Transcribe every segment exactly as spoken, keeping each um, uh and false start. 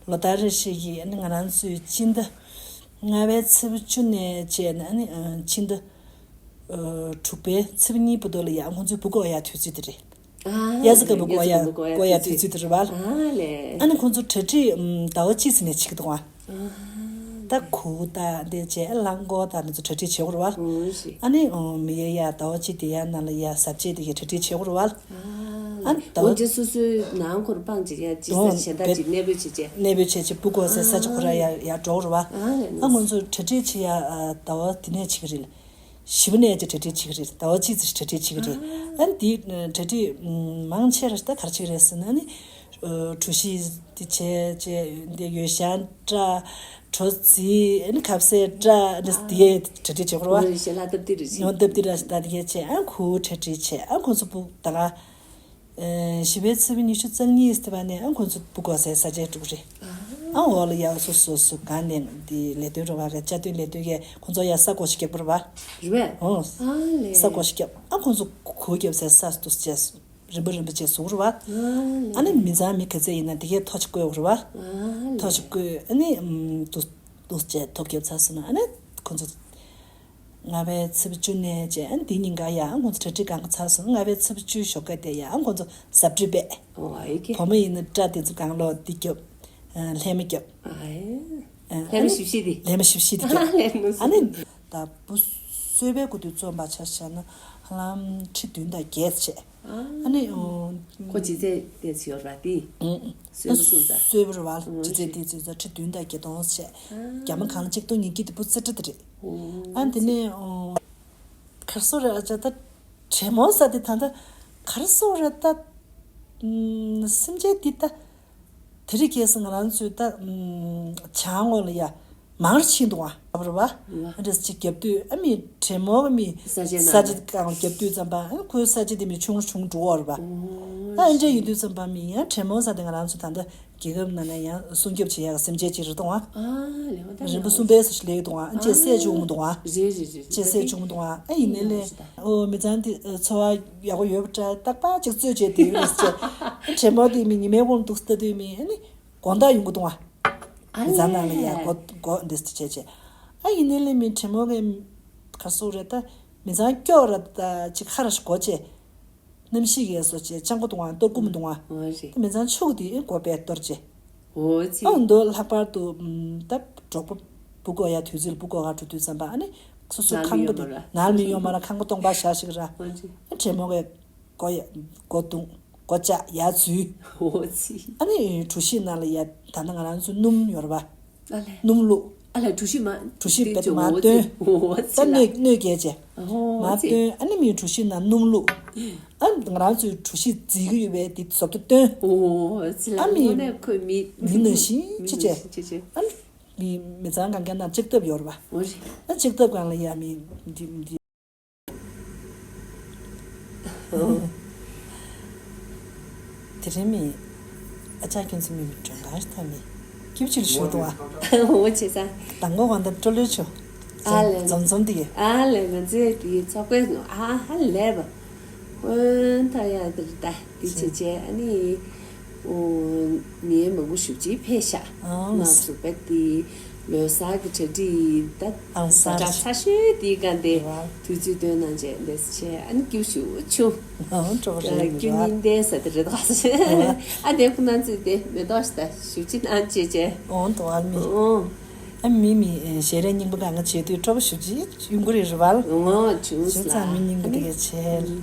ལོ་ལྟར་རེ་བཞིན་གྱི་ཨ་ནི་ང་རང་ཚོའི་སྤྱི་ཟླ་ལྔ་པའི་ཚེས་པ་བཅུ་ནས་བྱས་ནས་ཨ་ནི་ཨ་སྤྱི་ཟླ་ཨ་དྲུག་པའི་ཚེས་པ་གཉིས་བར་དུ་ལ་ཡ་ཁོང་ཚོའི་བུ་སྐོར་ཡ་དུས་ཚོད་དེ་རེད། ཨ་དབྱར་རྩྭ་དགུན་འབུ་སྐོར་ཡ་སྐོར་ཡ་དུས་ཚོད་དེ་རེད་བ། ཨ་ལས། ཨ་ནི་ཁོང་ཚོ་གྲ་སྒྲིག་ཨམ་ཟླ་བ་གཅིག་ཙམ་ནས་བྱེད་ཀྱི་འདུག་ཨ། ད་གུར་དང་དེ་བྱས་རླངས་འཁོར་དང་དེ་ཚོ་གྲ་སྒྲིག་བྱེད་དགོས་རེད་བ། ཨོ་ཞེས། ཨ་ནི་ཨོ་མི་ཡ་ཡ་ཟླ་བ་གཅིག་དེ་ཡ་ནང་ལ་ཡ་གཟབ་རྒྱས་དེ་གའི་གྲ་སྒྲིག་བྱེད་དགོས་རེད་བ། ཨ་ཨ་ནི་ཟླ་འོན་བ་ཏེ་སོ་སོའི་ནང་འཁོར་སྤང་ཅིག་ཡ་ཅིག་ཨོ་ས་གཞན་དག་བེད་ཅིག་གནས་སྤོས་བྱེད་ཅེས། གནས་སྤོས་བྱས་ཅིག་བུ་སྐོར་སའི་ས་ཆ་ཁོ་ར་ཡ་ཡ་འགྲོ་དགོས་རེད་བ། ཨ་ལས། ཨ་ཁོང་ཚོ་གྲ་སྒྲིག་བྱེད་ཡ་ཨ་ཟླ་བ་དེ་ནས་བྱེད་ཀྱི་རེད། བཞི་པ་ནས་ཀྱི་གྲ་སྒྲིག་བྱེད་ཀྱི་རེད། ཟླ་བ་གཅིག་ཙམ་གྲ་སྒྲིག་བྱེད་ཀྱི་རེད། ཨ་ནི་དེའི་གྲ་སྒྲིག་མང་ཆེ་ར་ད་ག་རེ་བྱེད་ཀྱི་རེད་ཟེར་ན་ནི་གྲོ་ཞིབ་དེ་བྱས་བྱས་འདི་ཡོ་བྱད་འདྲ། གྲོ་རྫས་ཨ་ནི་ཁ་ཟས་འདྲ་ཨ་ནི་དེའི་གྲ་སྒྲིག་བྱེད་དགོས་རེད་བ། ཞལ་ལག་སྟབས་བདེ་རེད། ཉོ་སྟབས་བདེ་ར་ཞིག་ད་དེ་གས་བྱས་ཨ་ཁུ་གྲ་སྒྲིག་བྱས་ཨ་ཁོ་ཚོ་བུ་ད་ག་བཞི་པའི་ཚེས་པ་ཉི་ཤུ་རྩ་གཉིས་ཟེར་བ་ནས་ཨ་ཁོ་ཚོ་བུ་སྐོར་སའི་ས་ཆ་འགྲོ་གི་རེད། ཨ་འོག་ལ་ཡ་སོ་སོ་སོ་གང་ནས་འདི་ལས་དོན་རོགས་པ་གི་བཅའ་སྡོད་ལས་དོན་གས་ཁོ་ཚོ་ཡ་ས་སྐོར་ཞིག་རྒྱག་པ་རེད་བ། རེད་པས། ཨོ། ཨ་ལས། ས་སྐོར་ཞིག་རྒྱབ་ཨ་ཁོ་ཚོ་གུར་རྒྱབ་སའི་ས་འདུག་སེ་བྱས་རིམ་པ་རིམ་པ་བྱས་བཟོ་གི་རེད་བ། ཨ་ནི་མི་ཚང་མི་ག་ཚད་ཡིན་ན་དེ་གའི་ཐོ་ཅིག་བཀོད་དགོས་རེད་བ། ཨ་ཐོ་ཅིག་བཀོད་ཨ་ནི་ཨམ་འདུག་འདུག་བྱས་ཐོ་རྒྱབ་ཚར་སོང་ན་ཨ་ནི་ཁོ་ཚོ་ལྔ་པའི་ཚེས་པ་བཅུ་ནས་བྱས་ཨ་ནི་དེ་ཉིན་ཀ་ཡ་ཨ་ཁོ་ཚོ་གྲ་སྒྲིག་གང་ག་ཚར་སོང་ལྔ་པའི་ཚེས་པ་བཅུའི་ཞོགས་ཀ་དེ་ཡ་ཨ་ཁོ་ཚོ་གཟབ་སྤྲས་པས། ཨོ་ཨེ་ཀེ། བུ་མོ་ཡིན་ན་སྐྲ་དེ་ཚོ་གང་ལོག་འདི་རྒྱབ། ལྷན་མ་རྒྱབ། ཨ་ཨེ། ལྷན་མ་ཞིབ་ཞིབ་དེ། ལྷན་མ་ཞིབ་ཞིབ་དེ་རྒྱབ། ལྷན་མ་ཞིབ་ཨ་ནི། ད་བུ་གསོས་པའི་སྐུ་དུས་བཙོན་པ་ཆ་བཞག་ན་ཧ་ལམ་ཁྲི་བདུན་དང་བརྒྱད་བྱས། ཨ་ནི་ཨོ། ཁོ་ལྗིད་ཚད་དེ་ཚོ་ཡོད་ར་དེ། ཨུ། གསོས་པ་སོང་ཙང་། གསོས་པ་རེད་བ་ལྗིད་ཚད་དེ་ཚོ་ཁྲི་བདུན་དང་བརྒྱད་སྟོང་བྱས། རྒྱ་མ་གང་གཅིག་སྟོང་ཉིས་བརྒྱ་དེ་བུ་རྩེ་གྲ་དེ་རེད། ཨ་དེ་ནས་ཨོ། གར་སོ་རེད་ཨ་ཅག་ད་དྲེད་མོང་ཟ་དེ་ད་ད་གར་སོ་རེད་ད། སེམས་ཅན་འདི་ད། དེ་རིང་ཁ་སང་ང་རང་ཚོའི་ད་བྱང་ངོས་ལ་ཡ་མང་རུ་ཕྱིན་འདུག་ཨ། རེད་བ། ཨ་འདྲས་ཅིག་རྒྱབ་དུས་ཨ་མི་དྲེད་མོང་གི་མི་ས་ཆའི་ནང་ས་ཆ་གང་རྒྱབ་དུས་ཙམ་པ་ཨ་ཁོའི་ས་ཆ་དེ་མི་ཆུང་རུ་ཆུང་འགྲོ་བ་རེད་བ། ཨ་འདྲས་ཡིན་དུས་ཙམ་པ་མི་ཡང་དྲེད་མོང་ས་དེ་ང་རང་ཚོ་ད་ལྟ་རྒྱལ་ཁབ་ནང་ནས་ཡང་སྲུང་སྐྱོབ་བྱེད་ཡག་གི་སེམས་ཅན་ཅིག་རེད་འདུག་ཨ། རིམ་པ་གསུམ་པའི་སུ་ཞིག་ལས་ཀྱི་འདུག་ཨ་ཅེས་སྲས་བཅུ་འོང་འདུག་ཨ། རེད་རེད་རེད་ཅེས་སྲས་བཅུ་འོང་འདུག་ཨ་ཨ་ཡིན་ནའི་ལས་ཨོ་མི་ཚང་དེ་འཚོ་བ་ཡག་པོ་ཡོད་པ་འདྲ་རྟག་པར་ཅིག་རྩོད་བྱས་བསྡད་ཡོད་རེད་ཟེར་བྱས་དྲེད་མོང་དེ་མི་ཉི་མའི་དབང་འདུག་ལྟ་དུས་མི་ཨ་ནི་དགོང་དག་ཡོང་གི་འདུག་ཨ། མི་ཚང་ནང་ལ་ཡ་སྒོ་སྒོ་འདི་སེ་བྱས་བྱས་ཨ་ཡིན་ནའི་ལས་མི་དྲེད་མོང་གི་ག་སུ་རེད་ད་མི་ཚང་སྐྱོ་ར་ད་ཅིག་ཧ་ར་ཞིག་གོ་བྱས། གནམ་གཤིས་ཀྱི་སོ་བྱས་སྤྱང་པོ་འདུག་ཨང་གཏོར་རྐུན་མི་འདུག་ཨང་། འོ་རེད། མི་ཚང་ཕྱུག་དེ་མགོ་པས་གཏོར་བྱས། འོ་ཙི། ཨང་འདོད་ལྷག་པར་དུ་ད་གྲོགས་པོ་བུ་སྐོར་ཡ་དུས་ཚོད་ལ་བུ་སྐོར་ག་འགྲོ་དུས་ཙམ་པ་ཨ་ནི་སོ་སོ་ནང་ཁང་པ་དེ་མི་ཡོང་མ་ར། ནང་མི་ཡོང་མ་ར་ཁང་པ་སྟོང་པ་བཞག་ཞིག་ར། འོ་ཙི། ཨ་དྲེད་མོང་གི་མགོ་ཡ་མགོ་བརྡུང་མགོ་བཅག་ཡ་འཛུལ། འོ་ཙི། ཨ་ནི་གྲོ་ཞིབ་ནང་ལ་ཡ་ད་ལྟ་ང་རང་ཚོ་སྣུམ་ཡོད་ར་བ། ཨ་ལས། སྣུམ་བླུགས། ཨ་ལས་གྲོ་ཞིབ་མ། གྲོ་ཞིབ་དེ་བེད་མ་འོ་ཙི་བཏོན། འོ་ཙི་ད་ལ། སྣོད་སྣོད་བརྒྱད་བྱས། ཨོ་མ་ཙི། བཏོན་ཨ་ནི་མི་གྲོ་ཞིབ་ནང་སྣུམ་བླུགས། ཨ་ང་རང་ཚོའི་གྲོ་ཞིབ་རྫིག་གི་ཡོད་པའི་དེ་བཟོ་ལྟ་བཏོན། ཨོ་ཙི་ལ། ཨ་མི་དངོས་གནས་ཁོས་མི་མི་ནང་བཞིན་མི་ཅི་ནང་བྱས། བཞིན་ཅི་བྱས། ཨ་ནི་མི་མི་ཚང་གང་ག་ནང་ལྕགས་ཐབ་ཡོད་རེད་པ། ཨོ་རེད། ཨ་ལྕགས་ཐབ་སྒང་ལ་ཡ་མི་འདི་འདི། དེ་རིང་མི་ཨ་ཅག་ཁྱོད་ཚོ་མི་མི་གྲོངས་གར་ཐ་མི་སྐྱིབ་ཅིག་ལ་ཞུ་དུ་བ། འོ་བྱེད་ས། དང་པོ་གང་ལྟར་སྤྲོ་ལོས་ཆོ། ཨ་ལས། འཛོམས་འཛོམས་དེ་གས། ཨ་ལས་ང་ཚོས་དེ་ཚོགས་པའི་ཨ་ཧ་ལས་པ། ཨོན་ད་ཡ་དེ་ད་དེ་བྱེད་བྱེད་ཨ་ནི། ཨོ། ནི་མང་པོ་ཞུ་ཅིག་ཕེབས་ཤག་ཨང་། ང་ཚོ་བས་དེ་ལོ་གསར་གྱི་གྲ་སྒྲིག་ད་ཨང་ཟ་གྲ་ས་ཤོད་དེ་ག་འདི་རེད་བ། དུས་ཚོད་བཏོན་གནང་བྱས་འདི་བྱས་ཨ་ནི་སྐྱིད་ཞུ་ཆུ། ཨང་སྤྲོ་པོ་རེད་སྐྱིད་རེད་བ། སྙིང་ལྡན་ཟེར་དེ་རེད་ད་ཟེར། ཨ་དེ་ཁོ་ན་ཚོས་དེ་མེ་ཏོག་ཞིག་ད་ཞུ་ཅིག་གནང་བྱས་བྱས། ཨོང་དུ་ཨ་མི། ཨོང་། ཨ་མི་མི་ཞལ་རས་སྙིང་པོ་གང་ག་བྱས་དུས་སྤྲོ་པོ་ཞུ་ཅིག་ཡོང་གི་རེད་རེད་བ། ཨོང་ཆུང་ས་ལ། ཚང་མི་སྙིང་པོ་དེ་གས་བྱས།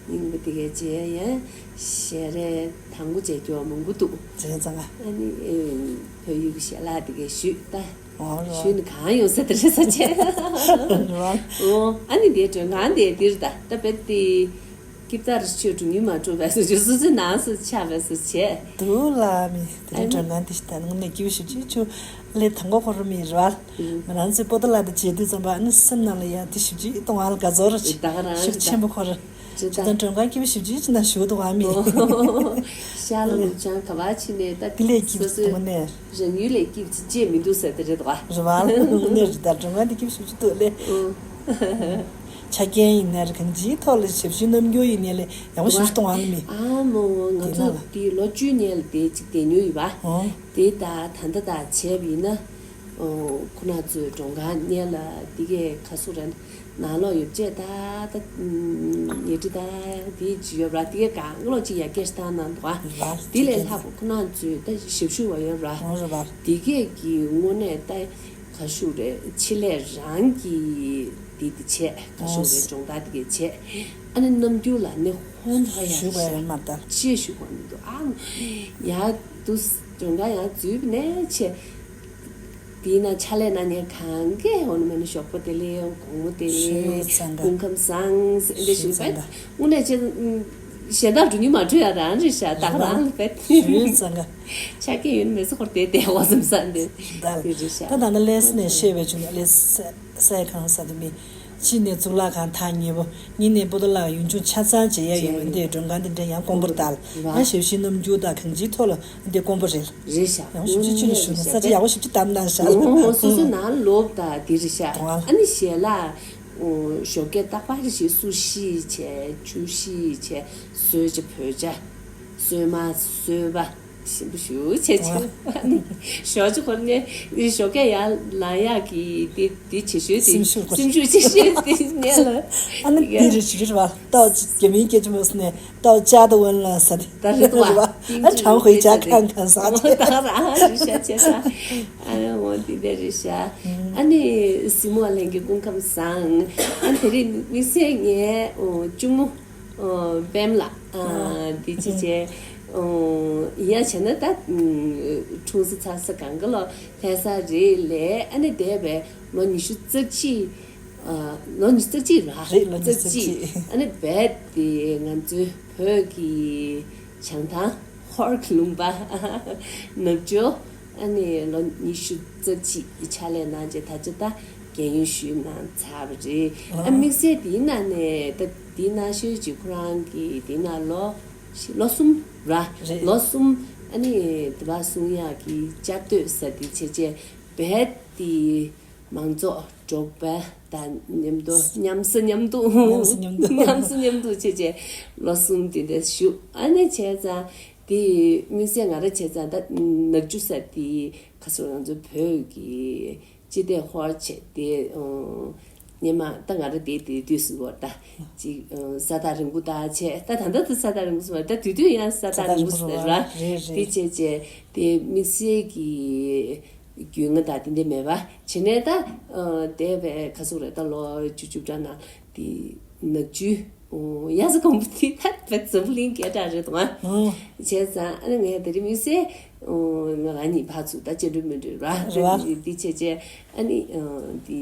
སྙིང་པོ་དེ་གས་བྱས་ཡ། ཞལ་རས་དང་པོ་བྱས་རྒྱུ་མང་པོ་འདུག་བྱས་ཙང་ཨ། ཨ་ནི་ཨེ་བོད་ཡིག་གི་ཞལ་ལག་དེ་གས་ཞུས་ད། ཨོ་རོ། ཞུས་ནི་གང་ཡོང་ས་དེ་རེད་ས་བྱས། རོ། ཨོ་ཨ་ནི་དེ་མགྲོན་ཁང་དེ་འདིར་ད་ད་བེད་དེ། ཀིབ་ཏར་ཆོས་དྲུང་ཡིག་མ་གྲུབ་པས་སུ་ཆུ་སུ་སུ་ནང་སུ་ཆགས་པས་སུ་བྱས། འདུག་ལ་མི་དེ་ཨ་རིང་ནི་མགྲོན་ཁང་དེ་ཞིག་ད་ནང་ནས་སྐྱིད་པོ་ཞིག་ཅིག་ཆུ་ལས་དང་པོ་ཁོ་རུ་མི་རོལ། ང་རང་ཚོའི་པོ་ཏ་ལ་དེ་བྱེད་དུས་ཙམ་པ་ཨ་ནི་སེམས་ནང་ལ་ཡ་དེ་ཞིབ་ཅིག་གཏོང་བ་ལ་དགའ་ཚོར་ད་ག་རང་ཤུགས་ཆེན་པོ་ཁོ་རུ། ཇི་ལྟར་མགྲོན་ཁང་སྐྱིད་པོ་ཞིབ་ཅིག་ཅི་ན་ཞུ་འདུག་ཨ་མི། ཤར་ལ་ལུག་ཆང་ག་བ་ཕྱིན་ནས་ད་དེ་ལས་སོ་སྐྱིད་སོའི་དུ་ནས། རང་ཡུལ་ལས་སྐྱིད་ཅི་ཅེས་མི་འདུག་ཟེར་དེ་རེད་དོ། རེད་བ། དངོས་གནས་རེད་ད་མགྲོན་ཁང་དེ་སྐྱིད་པོ་ཞིབ་ཅིག་འདུག་ལེ། ཨུ། ཆ་རྐྱེན་ཡིན་ནའི་རེད། གང་ཅིའི་ཐོག་ལ་ཞབས་ཞུའི་རྣམ་འགྱུར་ཡིན་ནའི་ལས་ཡག་པོ་ཞིག་གཏོང་བ་ལ་མི། ཨ་མོ་ང་དེ་ཚོ་ན་ལ་དེ་ལོ་བཅུ་ནས་ལ་དེ་ཅིག་བསྡད་མྱོང་ཡོད་པ། ཨོ། དེ་ད་ད་ལྟ་ད་བྱས་པ་ཡིན་ན། ཨོ། ཁོ་ན་ཚོའི་མགྲོན་ཁང་ནས་ལ་དེ་གས་ཁ་སུ་ར་ནང་ལོག་ཡོད་ཅེས་ད་ད་ཉེ་འབྲི་ད་དེ་ཅི་ཡོད་ར་དེ་གས་གང་ལོག་ཅིག་ཡ་སྐད་བཏང་གནང་འདུག་ཨ། ལ་དེ་ལས་ལྷག་པ་ཁོ་ན་ཚོའི་ད་ཞབས་ཞུ་བ་ཡོད་ར། ཨོ་ར་བ། དེ་གས་ཀྱི་དངོས་གནས་ད། ག་ཤུག་རེད། ཆེད་ལས་རང་གི་འདི་འདི་བྱས། ག་ཤུག་རེད། སྦྱོང་བརྡར་འདི་གས་བྱས། ཨ་ནི་རྣམ་འགྱུར་ལ་ནི་ཧོན་ཧོ་ཡ་ཞུ་དགོས་ཡོད་མ་རེད། ཅེས་ཞུ་དགོས་མི་འདུག་ཨ་ཡ་དུ་སྦྱོང་བརྡར་ཡང་འཛུལ་ནས་བྱས། དེས་ན་ཕྱག་ལས་གནང་མཁན་གང་གས་འོ་ན་མེད་ན་ཞོགས་པ་བདེ་ལེགས། དགོང་མོ་བདེ་ལེགས། ཞུ་ཙང་ག་སྐུ་ཁམས་བཟང་ཟེར་འདི་ཞུ་ཞུ་ཙང་ག་བས། དངོས་གནས་ཅི། གཞན་དག་འགྲོ་ཉུལ་མ་འགྲོ་ཡ་རང་རེད་ཤག་ད་ག་རང་ལ་བས། ཞུ་ཙང་ག་ཆ་རྐྱེན་ཡོད་མེད་ཚོ་ཁོར་དེ་བསྡད་འོ་བསམ་ས་འདི་ད་དེ་རེད་ཤག་ད་ད་ནི་ལས་ནས་བཤད་པའི་བྱུང་ལས་སའི་གང་ས་དེ་མི་ཕྱི་ནས་གཙུག་ལག་ཁང་ཐག་ཉེ་པོ། གཉིས་ནས་སྤོ་ཏོ་ལག་ཡུན་ཆུང་ཆ་ཚང་བྱེད་ཡ་ཡོད། འདི་མགྲོན་ཁང་འདི་འདྲ་ཡང་དཀོན་པོར་བལྟ་ལ་ཡང་ཞབས་ཞུའི་རྣམ་འགྱུར་དང་གང་ཅིའི་ཐོག་ལ་འདི་དཀོན་པོ་རེད། རེད་ཤག་ཡང་ཞིབ་ཅིག་ཅི་ལ་ཞུ་ན་ས་ཆ་ཡག་པོ་ཞིབ་ཅིག་བདམས་གནང་ཤག་ཨོ་སོ་སོའི་ནང་ལོག་ད་འདི་རེད་ཤག་ཨ་ནི་ཞལ་ལག་ཞོགས་ཀས་རྟག་པར་རེ་ཞིག་སུ་ཤི་བྱས་ཆུ་ཤི་བྱས་གསོལ་ཇ་བོད་ཇ་གསོལ་མ་གསོལ་བ་ཞིམ་པོ་ཞུ་བྱས་བྱས་ཨ་ནི་ཞོགས་ཇ་ཁོ་ནས་ཞོགས་ཀས་ཡར་ལངས་ཡག་གི་འདི་འདི་བྱེད་ཤོས་འདི་སེམས་ཤུགས་སེམས་ཤུགས་ཆེ་ཤོས་འདི་ནས་ལ་ཨ་ནི་འདི་རེ་ཞིག་རེད་བ། ཏའོ་རྒྱ་མིའི་སྐད་ཆ་མོ་ཟེར་ནས་ཏའོ་ཅག་ཏུ་ཝན་ལ་ཟེར་ཏེ་ད་རེད་བ། ཨ་གྲང་ཧོའི་ཅག་ཁང་ཁང་ཟེར་ཏེ་ད་ར་ཨ་རི་ཤ་ཆེ་ས་ཨ་འོ་འདི་འདི་རེད་ཤག་ཨ་ནི་སྲིང་མོ་ལྷན་རྒྱས་སྐུ་ཁམས་བཟང་། ཨ་དེ་རིང་དམིགས་བསལ་ངའི་ཨོ་གཅུང་མོ་ཨོ་པེམ་ལགས་ཨ་འདི་ཅི་བྱས་ཨོ་ཡ་བྱས་ན་ད་འཁྲུངས་ས་ཚར་ས་གང་ག་ལོ་ཕེབས་ས་རེད་ལས། ཨ་ནི་འདས་པའི་ལོ་ཉི་ཤུ་རྩ་གཅིག་ཨ་ལོ་ཉི་ཤུ་རྩ་གཅིག་ར་རེད། ལོ་ཉི་ཤུ་རྩ་གཅིག་ཨ་ནི་རྦད་དེ་ང་ཚོའི་བོད་ཀྱི་བྱང་ཐང་ཧོར་གྱི་ལུང་པ་ནག་ཆུ་ཨ་ནི་ལོ་ཉི་ཤུ་རྩ་གཅིག་ཕྱག་ལས་གནང་རྗེས་ད་ཆ་ད་རྒན་ཡོལ་ཞུས་གནང་ཚར་བ་རེད། ཨ་དམིགས་བསལ་དེའི་ནང་ནས་ད་དེའི་ནང་ཤོས་ཀྱི་ཁོ་རང་གི་དེའི་ནང་ལོ་ལོ་གསུམ་ར་རེད། ལོ་གསུམ་ཨ་ནི་དེ་བ་གསུང་ཡག་གི་བཅའ་སྡོད་ས་དེ་བྱས་རྗེས་རྦད་དེ། མང་ཚོགས་འབྲོག་པ་དང་མཉམ་དུ་མཉམ་ཟ་མཉམ་འཐུང་མཉམ་ཟ་མཉམ་འཐུང་མཉམ་ཟ་མཉམ་འཐུང་བྱས་བྱས་ལོ་གསུམ་དེ་འདྲ་བཞུགས། ཨ་ནི་བྱས་ཙང་དེ་དམིགས་བསལ་ང་རང་བྱས་ཙང་ད་ནག་ཆུ་ས་དེ་ཁ་སང་ང་ཚོ་བོད་ཀྱི་སྤྱི་བདེ་ཧོར་བྱས་དེ་སྔོན་མ་ད་ང་རང་དེ་དེ་དུས་སུ་བར་ད་ཅིག་ས་ཐག་རིང་པོ་ད་བྱས་ད་ད་ལྟ་དུ་ས་ཐག་རིང་པོ་སུ་བར་ད་དུས་དུས་ཡང་ས་ཐག་རིང་པོ་སུ་བར་རེད་རེད། དེ་བྱས་བྱས་དེ་དམིགས་བསལ་གྱི་རྒྱུས་མངའ་དང་དེ་འདྲ་མེད་པ་བྱས་ནས་ད་ཨ་དེ་བས་ཁ་སུག་རེད། ད་ལོ་བཅུ་བཅུ་དྲུག་ན་དེ་ནག་ཆུ་ཨོ་གཡའ་ས་སྒམ་པོ་དེ་ད་བས་འཛམ་བུ་གླིང་སྐད་གྲགས་རེད་དང་། ཨོ། བྱས་ཙང་ཨ་ནི་ངས་དེ་རིང་དམིགས་བསལ་ཨོ་ང་རང་གཉིས་ཕར་ཚུར་ད་བཅར་འགྲོ་མི་འགྲོ་ར་རེད་བ། རེད་འདི་བྱས་བྱས་ཨ་ནི་ཨ་དེ་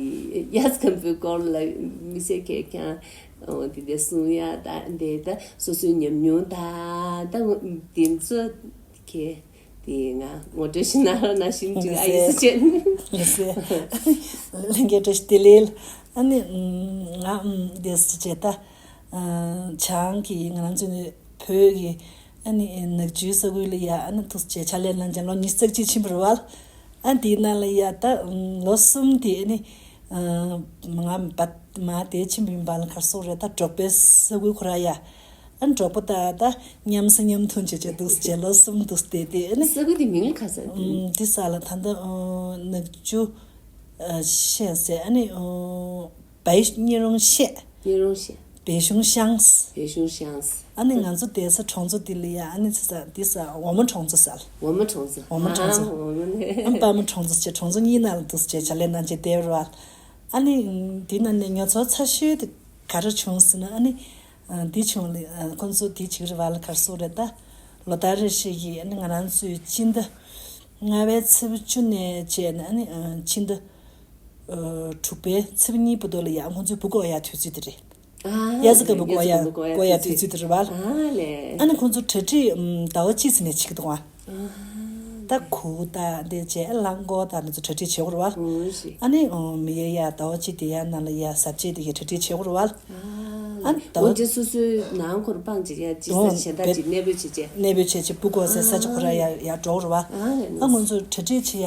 གཡའ་ས་སྒམ་པོའི་སྐོར་ལ་དམིགས་བསལ་གས་ཀྱང་ཨོ་དེ་འདྲ་གསུང་ཡ་ད་འདི་ད་སོ་སོའི་ཉམས་མྱོང་ད་ད་དེ་ཚོ་གས། དེ་ང་ངོ་སྤྲོད་ཞིག་གནང་རོགས་གནང་ཞུ་འདྲི་ཨ་ཡིན་སུ་ཅན། ལྷན་རྒྱས་བཀྲ་ཤིས་བདེ་ལེགས། ཨ་ནི་ང་དེ་སུ་བྱས་ད་བྱང་གི་ང་རང་ཚོའི་བོད་ཀྱི་ཨ་ནི་ནག་ཆུའི་ས་ཁུལ་ལ་ཡ་ཨ་ནི་ཐུགས་རྗེ་ཕྱག་ལས་གནང་ཅན་ལོ་ཉི་ཤུ་རྩ་གཅིག་ཕྱིན་པ་རེད་བ། ཨ་དེའི་ནང་ལ་ཡ་ད་ལོ་གསུམ་དེ་ཨ་ནི་ང་བ་མ་དེ་ཕྱིན་པ་ཡིན་པ་ལ་གར་སོགས་རེད། ད་འབྲོག་པའི་ས་ཁུལ་ཁོ་ར་ཡ། ཨ་འབྲོག་པ་དང་ད་མཉམ་ཟ་མཉམ་འཐུང་བྱེད་བྱེད་འདུག་སེ་བྱས་ལོ་གསུམ་འདུག་སེ་བསྡད་དེ་ཨ་ནི། ས་ཁུལ་དེ་མིང་ལ་ག་ས་དེ། ཨུམ་དེ་ས་ལ་ད་ལྟ་ཨ་ནག་ཆུ་ཨ་ཤན་ཟེར་ཨ་ནི་ཨ་བའི་སྙེ་རོང་ཤན། སྙེ་རོང་ཤན། བེ་ཤུང་ཤང་། བེ་ཤུང་ཤང་། ཨ་ནི་ང་ཚོ་བསྡད་ས་གྲོང་ཚོ་དེ་ལ་ཡ་ཨ་ནི་ཚ་ས་དེ་ས་འོ་མ་གྲོང་ཚོ་ཟེར། འོ་མ་གྲོང་ཚོ། འོ་མ་གྲོང་ཚོ། ཨ་འོ་མ་ནི། ཨ་པདྨ་གྲོང་ཚོ་བྱས་གྲོང་ཚོ་གཉིས་ནང་ལ་འདུག་སེ་བྱས་ཕྱག་ལས་གནང་བྱས་བསྡད་རེད་བ། ཨ་ནི་དེ་ནང་ནས་ང་ཚོ་ཚ་ཤོས་དེ་ག་རེ་བྱུང་ཟེར་ན་ཨ་ནི། འདི་བྱུང་ལ་ཁོང་ཚོ་དེ་བྱེད་ཀྱི་རེད་བ་ལ་གར་སོགས་རེད་ད། ལོ་ལྟར་རེ་བཞིན་གྱི་ཨ་ནི་ང་རང་ཚོའི་སྤྱི་ཟླ་ལྔ་པའི་ཚེས་བཅུ་ནས་བྱས་ནས་ཨ་ནི་སྤྱི་ཟླ་དྲུག་པའི་ཚེས་གཉིས་བར་དུ་ལ་ཡ་ཁོང་ཚོའི་སྤུ་གུ་འགོ་ཡག་དུས་ཚོད་དེ་རེད། ཨ་གཡའ་ས་སྒམ་པོ་འགོ་ཡག་འགོ་ཡག་དུས་ཚོད་དེ་རེད་བ། ཨ་ལས། ཨ་ནི་ཁོང་ཚོ་གྲ་སྒྲིག་ཟླ་བ་གཅིག་ཙམ་ནས་བྱེད་ཀྱི་འདུག་ཨ། ད་གུར་དང་དེ་བྱས་རླངས་འཁོར་དང་དེ་ཚོ་གྲ་སྒྲིག་བྱེད་དགོས་རེད་བ། ཨོ་ཞེས། ཨ་ནི་ཨོ་མི་ཡ་ཡ་ཟླ་བ་གཅིག་དེ་ཡ་ནང་ལ་ཡ་ཟབ་ཆས་དེ་གའི་གྲ་སྒྲིག་བྱེད་དགོས་རེད་བ། ཨ་ཨ་ད་འོན་ཏེ་སོ་སོའི་ནང་འཁོར་སྤང་ཅིག་ཡ་ཅི་ཨོ་ས་བྱེད་ད་བེད་ཅིག་གནས་སྤོས་བྱེད་ཅེས། གནས་སྤོས་བྱེད་ཅེས་སྤུ་གོ་ཟེར་ས་ཅིག་ཁོ་ར་ཡ་ཡ་འགྲོ་རེད་བ། ཨ་ལས་ཨ་ང་ཚོ་གྲ་སྒྲིག་བྱེད་ཡ་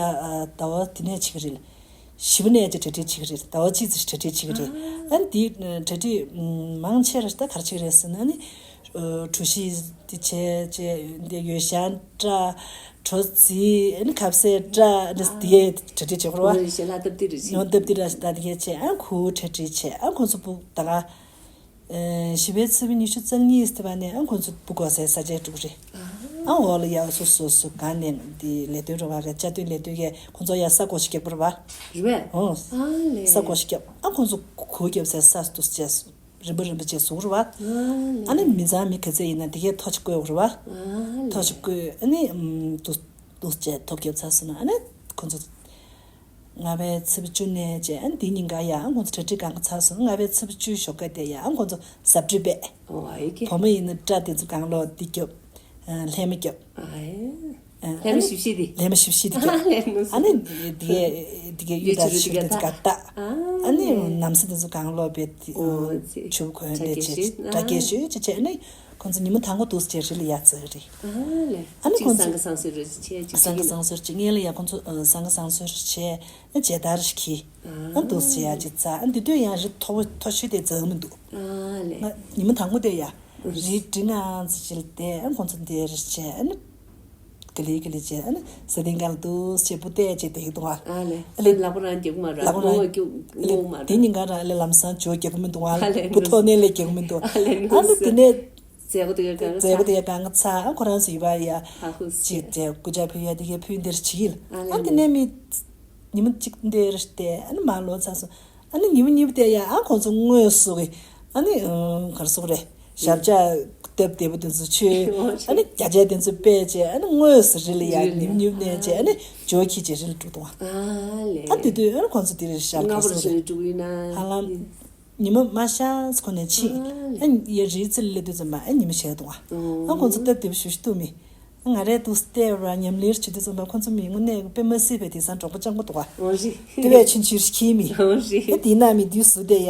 ཟླ་བ་དེ་ནས་བྱེད་ཀྱི་རེད། བཞི་པ་ནས་ཀྱི་གྲ་སྒྲིག་བྱེད་ཀྱི་རེད། ཟླ་བ་གཅིག་ཙམ་གྲ་སྒྲིག་བྱེད་ཀྱི་རེད། ཨ་ནི་དེའི་གྲ་སྒྲིག་མང་ཆེ་ར་ད་ག་རེ་བྱེད་ཀྱི་རེད་ཟེར་ན་ནི། གྲོ་ཞིབ་དེ་བྱས་བྱས་འདི་ཡོས་བྱང་བཀྲ། གྲོ་རྫི། ཨ་ནི་ཁ་ཟས་བཀྲ། ཨ་ནི་དེ་གའི་གྲ་སྒྲིག་བྱེད་དགོས་རེད་བ། ལྟ་བདེ་རེད། ལྟ་བདེ་ར་ད་དེ་གའི་བྱས། ཨ་ཁུ་གྲ་སྒྲིག་བྱས། ཨ་ཁོ་ཚོ་ཕྲུ་གུ་ད་ག་བཞི་པའི་ཚེས་པ་ཉི་ཤུ་རྩ་གཉིས་དེ་བ་ནས་ཨ་ཁོ་ཚོ་སྤུ་གུ་ག་ས་ས་ཆ་འགྲོ་གི་རེད། ཨ་འོག་ལ་ཡ་སོ་སོ་སོ་གང་ནས་དེ་ལས་དོན་རོགས་པ་ག་བཅའ་སྡོད་ལས་དོན་གས་ཁོ་ཚོ་ཡ་ས་གོ་ཞིག་རྒྱག་པ་རེད་བ། རེད་པས། ཨོ། ཨ་ལས། ས་གོ་ཞིག་རྒྱབ། ཨ་ཁོ་ཚོ་གོ་རྒྱབ་ས་ས་སུ་དུ་བཅས་སོ། རིམ་པ་རིམ་པ་བཅས་སུ་རེད་བ། ཨ་ལས། ཨ་ནི་མི་ཚང་མི་ག་ཚད་ཡིན་ན་དེ་གས་ཐོ་ཞིག་བཀོད་རེད་བ། ཨ་ལས། ཐོ་ཞིག་བཀོད། ཨ་ནི་ཨམ་དུ་དུ་བཅས་ཐོ་རྒྱབ་ཚར་སོང་ན་ཨ་ནི་ཁོ་ཚོ་ལྔ་པའི་ཚེས་པ་བཅུ་ནས་བཅས་ཨ་ནི་དེ་ཉིན་ག་ཡ་ཨ་ཁོ་ཚོ་གྲ་སྒྲིག་གང་ག་ཚར་སོང་། ལྔ་པའི་ཚེས་པ་བཅུ་ཞོགས་ཀ་དེ་ཡ་ཨ་ཁོ་ཚོ་གཟབ་སྤྲས་པས། ཨོ་ཨ་ཡེ་ཀེ། བུ་མོ་ཡིན་ན་སྐྲ་དེ་ཚོ་གང་ལོག་འདི་རྒྱབ། ལྷན་མ་རྒྱབ། ཨ་ཡེ། ལྷན་མ་ཞིབ་ཞིབ་དེ། ལྷན་མ་ཞིབ་ཞིབ་དེ་རྒྱབ། ཨ་ལས་ནུ། ཨ་ནི་དེ་དེ་གའི་གཡུ་དར་ཆུ་དེ་ཚོ་ག་ད། ཨ་ནི་ནམ་སེ་དེ་ཚོ་གང་ལོག་པའི་ཆུ་གོན་དེ་བྱས། སྐྲ་རྒྱས་ཞུས་བྱས་བྱས་ནི་ཁོང་ཚོ་ཉི་མ་དང་པོ་འདུག་སེ་བྱས་རི་ལ་ཡ་ཚར་རེད། ཨ་ལས། ཨ་ནི་ཁོང་ཚོ་སང་ག་སང་སོས་རེ་བྱས་ཅིག་སང་ག་སང་སོས་ཅིག་ངེད་ལ་ཡ་ཁོང་ཚོ་སང་ག་སང་སོས་བྱས་ནི་མཇལ་དར་ཞིག་གིས་ཨ་འདུག་སེ་ཡ་ཅིག་ཚར། ཨ་འདི་དུས་ཡང་རི་མཐོ་པོ་མཐོ་ཤོས་དེ་འཛེགས་མི་འདུག་ཨ་ལས། ང་ཉི་མ་དང་པོ་དེ་ཡ་རི་འབྲི་ང་ཙི་ཅིལ་ཏེ་ཨ་ཁོང་ཚོ་འདིར་བྱས་ཨ་ནི། ག་ལེ་ག་ལེ་བྱས་ཨ་ནི་ས་སྟེང་སྒང་ལ་འདུག་སེ་བུ་བལྟས་བྱས་བསྡད་ཀྱི་འདུག་ཨ། ཨ་ལས། ཨ་ལས། ལག་པ་རང་རྒྱག་གི་མ་རེད། ལག་པ་རང་ངོ་རྒྱག་ངོ་མ་རེད། དེ་ཉིན་ག་རང་ཨ་ལས་ལམ་སང་ཇོ་རྒྱག་གི་མི་འདུག་ཨ། ཨ་ལས། བུ་ཐོག་ནས་ལས་རྒྱག་གི་མི་འདུག་ཨ་ལས། ཨ་ནི་དེ་ནས་མཛད་སྒོ་དེ་ག་གང་མཛད་སྒོ་དེ་ག་གང་ཚར་ཨ་ཁོ་རང་ཚོ་ཡི་བ་ཡ་ཧ་ཧུ་ཅིག་བྱས་སྐུ་ཕྱག་ཕུལ་ཡ་དེ་གའི་ཕུལ་འདིར་བྱེད་ཡིན། ཨ་ལས། ཨ་དེ་ནས་མི་ཉི་མ་གཅིག་འདིར་བལྟས་ཨ་ནི་མར་ལོག་ཚར་སོང་། ཨ་ནི་ཉི་མ་གཉིས་པ་དེ་ཡ་ཨ་ཁོང་ཚོ་དངོས་སུ་གི་ཨ་ནི་ག་རེ་ཟེར་དགོས་རེད། ཞབས་བཅགས་སྟབས་བདེ་པོ་དེ་ཚོ་མཆོད། ཨ་ནི་བརྒྱ་ཆ་དེ་ཚོ་སྤེལ་བྱས་ཨ་ནི་དངོས་སུ་རི་ལ་ཡ་རི་ལ་ཡ་ཉིབ་ཉིབ་ནས་བྱས་ཨ་ནི་ཇོ་ཁྱི་བྱས་རི་ལ་འགྲོ་གཏོང་བ། ཨ་ལས། ཨ་དེ་དུས་ཨ་ནི་ཁོང་ཚོ་དེ་རི་ཞབས་སྔ་པོར་བྱས་ནས་འགྲོ་གི་ཡིན་ན་ཧ་ལམ་ཉི་མ་མ་ཤར་ཁོ་ནས་ཕྱིན། ཨ་ཡ་རི་རྩེ་ལ་སླེབས་དུས་ཙམ་པ་ཨ་ཉི་མ་ཤར་གཏོང་བ། ཨ་ཁོང་ཚོ་སྟབས་བདེ་པོ་ཞུ་ཞུ་གཏོང་མི། ང་རའི་དུས་སུ་བལྟས་པ་ཉམས་ལེན་བྱེད་དུས་ཙམ་པ་ཁོང་ཚོ་མི་དངོས་གནས་དཔེ་མ་སྲིད་པའི་དེང་སང་གྲོགས་པོ་སྤྱང་པོ་འདུག་བ། འོ་རེད། དེ་བས་ཆུང་ཆུང་ཞིག་མི། འོ་རེད། ཨེ་དེ་ན་མི་དུས་སུ་དེ་ཡ་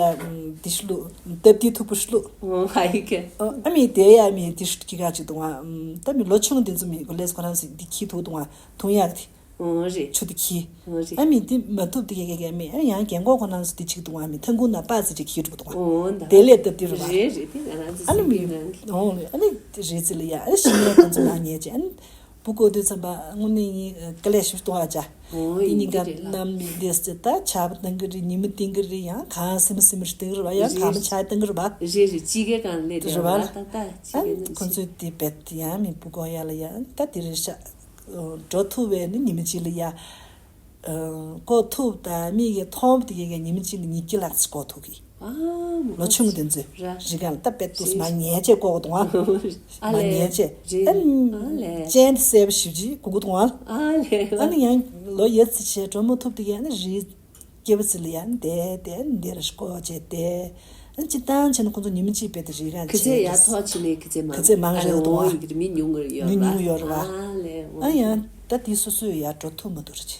དེ་ཤུ་ལུ་སྟབས་བདེ་ཐུག་པོ་ཤུ་ལུ། འོ་ཧ་ཡི་གེ། ཨ་མི་དེ་ཡ་མི་དེ་ཤུ་ཀི་ག་ཅིག་འདུག་བ། ད་མི་ལོ་ཆུང་དེ་ཚོ་མི་གོ་ལེས་ཁོ་རང་ཚོ་དེ་ཁྱི་ཐུག་འདུག་བ་འཐུང་ཡག་དེ། འོ་རེད། ཆུ་དེ་ཁྱི། འོ་རེད། ཨ་མི་དེ་མ་ཐུབ་དེ་གེ་གེ་གེ་མི་ཨ་ཡང་རྒན་གོག་ཁོ་རང་ཚོ་དེ་ཅིག་འདུག་བ་མི་ཐང་ཁུང་ན་པ་ཚེ་ཅིག་ཁྱི་འགྲོ་འདུག་བ། འོ་ད། དེ་ལས་སྟབས་བདེ་རུ་བ། རེད་རེད་དེ་ང་རང་ཚོ་ཨ་ནི་སེམས་མི་རང་གི། འོ་ཨ་ནི་རེད་ཚེ་ལ་ཡ་ཨ་ནི་ཤི་ནས་ཁོང་ཚོ་ལ་ཉལ་ཅེ་ཨ་ནི། བུ་བཀོད་དུས་ཙམ་པ་དངོས་གནས་ཡིན་དཀའ་ལས་ཞིག་གཏོང་བ་བྱ། འོ་དེ་ཡིན་གྱི་རེད་ལ། གཉིས་ཀ་གནམ་མི་བདེ་སྤྱད་ད་ཆར་པ་བཏང་གི་རེད། ཉི་མ་བཏང་གི་རེད། ཡང་གང་སེམས་སེམས་རེ་བཏང་གི་རེད་བ། ཡང་གང་མ་ཆར་བཏང་གི་རེད་བ། རེད་རེད་སྤྱི་སྒེར་གང་ལས་དེ་རེད་བ། ད་ད་སྤྱི་ཨ་སྒེར་ནང་ཁོང་ཚོས་དེ་བེད་ཡང་མི་བུ་བཀོད་ཡ་ལ་ཡ་ད་དེ་རེད་ཤག་འགྲོ་ཐུབ་བས་ནི་ཉི་མ་གཅིག་ལ་ཡ། བཀོད་ཐུབ་ད་མི་གི་མཐོང་དེ་གི་ཉི་མ་གཅིག་ལ་ཉིས་ཀྱི་ལག་ཙི་བཀོད་ཐུབ་གི། ལོ་ཆུང་དེ་ཚོས་རི་སྒང་ལ་ད་པད་ཏུས་མ་ཉལ་ཅེས་ཀོག་དང་། མ་ཉལ་ཅེས་ཨ་ནི་སྤྱན་གསལ་པོ་ཞིབ་ཅིག་གུག་གུག་དང་། ཨ་ནི་ཡང་ལོ་ཡོད་ཚེ་བྱས་གྲོ་མོ་ཐུབ་དེ་ཡང་ནི་རི་སྐྱེ་བོ་ཚེ་ལ་ཡང་བསྡད་དེ་འདིར་ཀོག་བྱས་ཏེ། ཨ་ནི་སྤྱི་བཏང་བྱས་ན་ཁོང་ཚོ་ཉི་མ་གཅིག་པད་དེ་རི་སྒང་གི་ཚེ་ཡར་ཐོག་ཕྱིན་ནས་གི་ཚེ་མང་གི་ཚེ་མང་རེད་དང་། མི་ཉུང་ངུ་ཡོད་མི་ཉུང་ངུ་ཡོད་རེད་བ། ཨ་ཡང་ད་དེ་སོ་སོས་ཡར་འགྲོ་ཐུབ་མ་ཐུབ་རེད་ཅེ།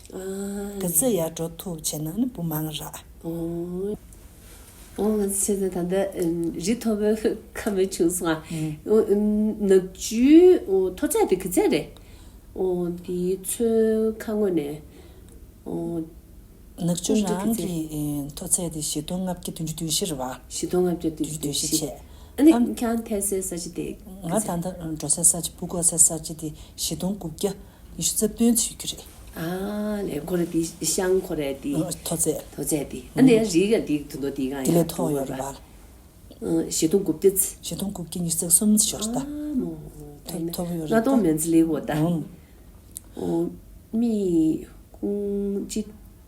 གི་ཚེ་ཡར་འགྲོ་ཐུབ་བྱས་ན་ནི་བུ་མང་རག་ཨོ། ཨོ་ང་ཚོ་བྱས་ཙང་ད་ལྟ་རི་མཐོ་པོའི་ཁ་མེད་བྱུང་སོང་ཨ། ཨོ་ནག་ཆུའི་ཨོ་མཐོ་ཚད་དེ་ག་ཚད་རེད། ཨོ་དེའི་མཚོའི་ཁ་ངོས་ནས་ཨོ། ནག་ཆུ་རང་གི་མཐོ་ཚད་དེ་བཞི་སྟོང་ལྔ་བརྒྱ་བདུན་ཅུ་དོན་བཞི་རེད་བ། བཞི་སྟོང་ལྔ་བརྒྱ་བདུན་ཅུ་དོན་བཞི་བྱས། ཨ་ནི་ཁྱེད་རང་ཐད་སའི་ས་ཆ་དེ་ག་ཚད། ང་ད་ལྟ་འགྲོ་སའི་ས་ཆ་བུ་བཀོད་སའི་ས་ཆ་དེ་བཞི་སྟོང་དགུ་བརྒྱ། ཉི་ཤུ་རྩ་བདུན་ཚུད་ཀྱི་རེད། ཨ་ལས་ཁོ་རེ་དེ་ཤང་ཁོ་རེ་དེ། མཐོ་ཚད། མཐོ་ཚད་དེ་ཨ་ནི་ཡང་རིགས་ཀྱང་དེ་དུ་མདོ་དེ་གང་ཡང་དེ་ལས་མཐོ་ཡོད་རེད་བ། བཞི་སྟོང་དགུ་བརྒྱ་ཚི། བཞི་སྟོང་དགུ་བརྒྱ་ཉི་ཤུ་རྩ་གསུམ་ཚི་ཤོར་ད། ཨ་མོ། མཐོ་མཐོ་པོ་ཡོད་རེད་ད། ལྔ་སྟོང་མན་ཚི་ལེ་བོ་ད། ཨོ། མི་ཀུང་ཅི་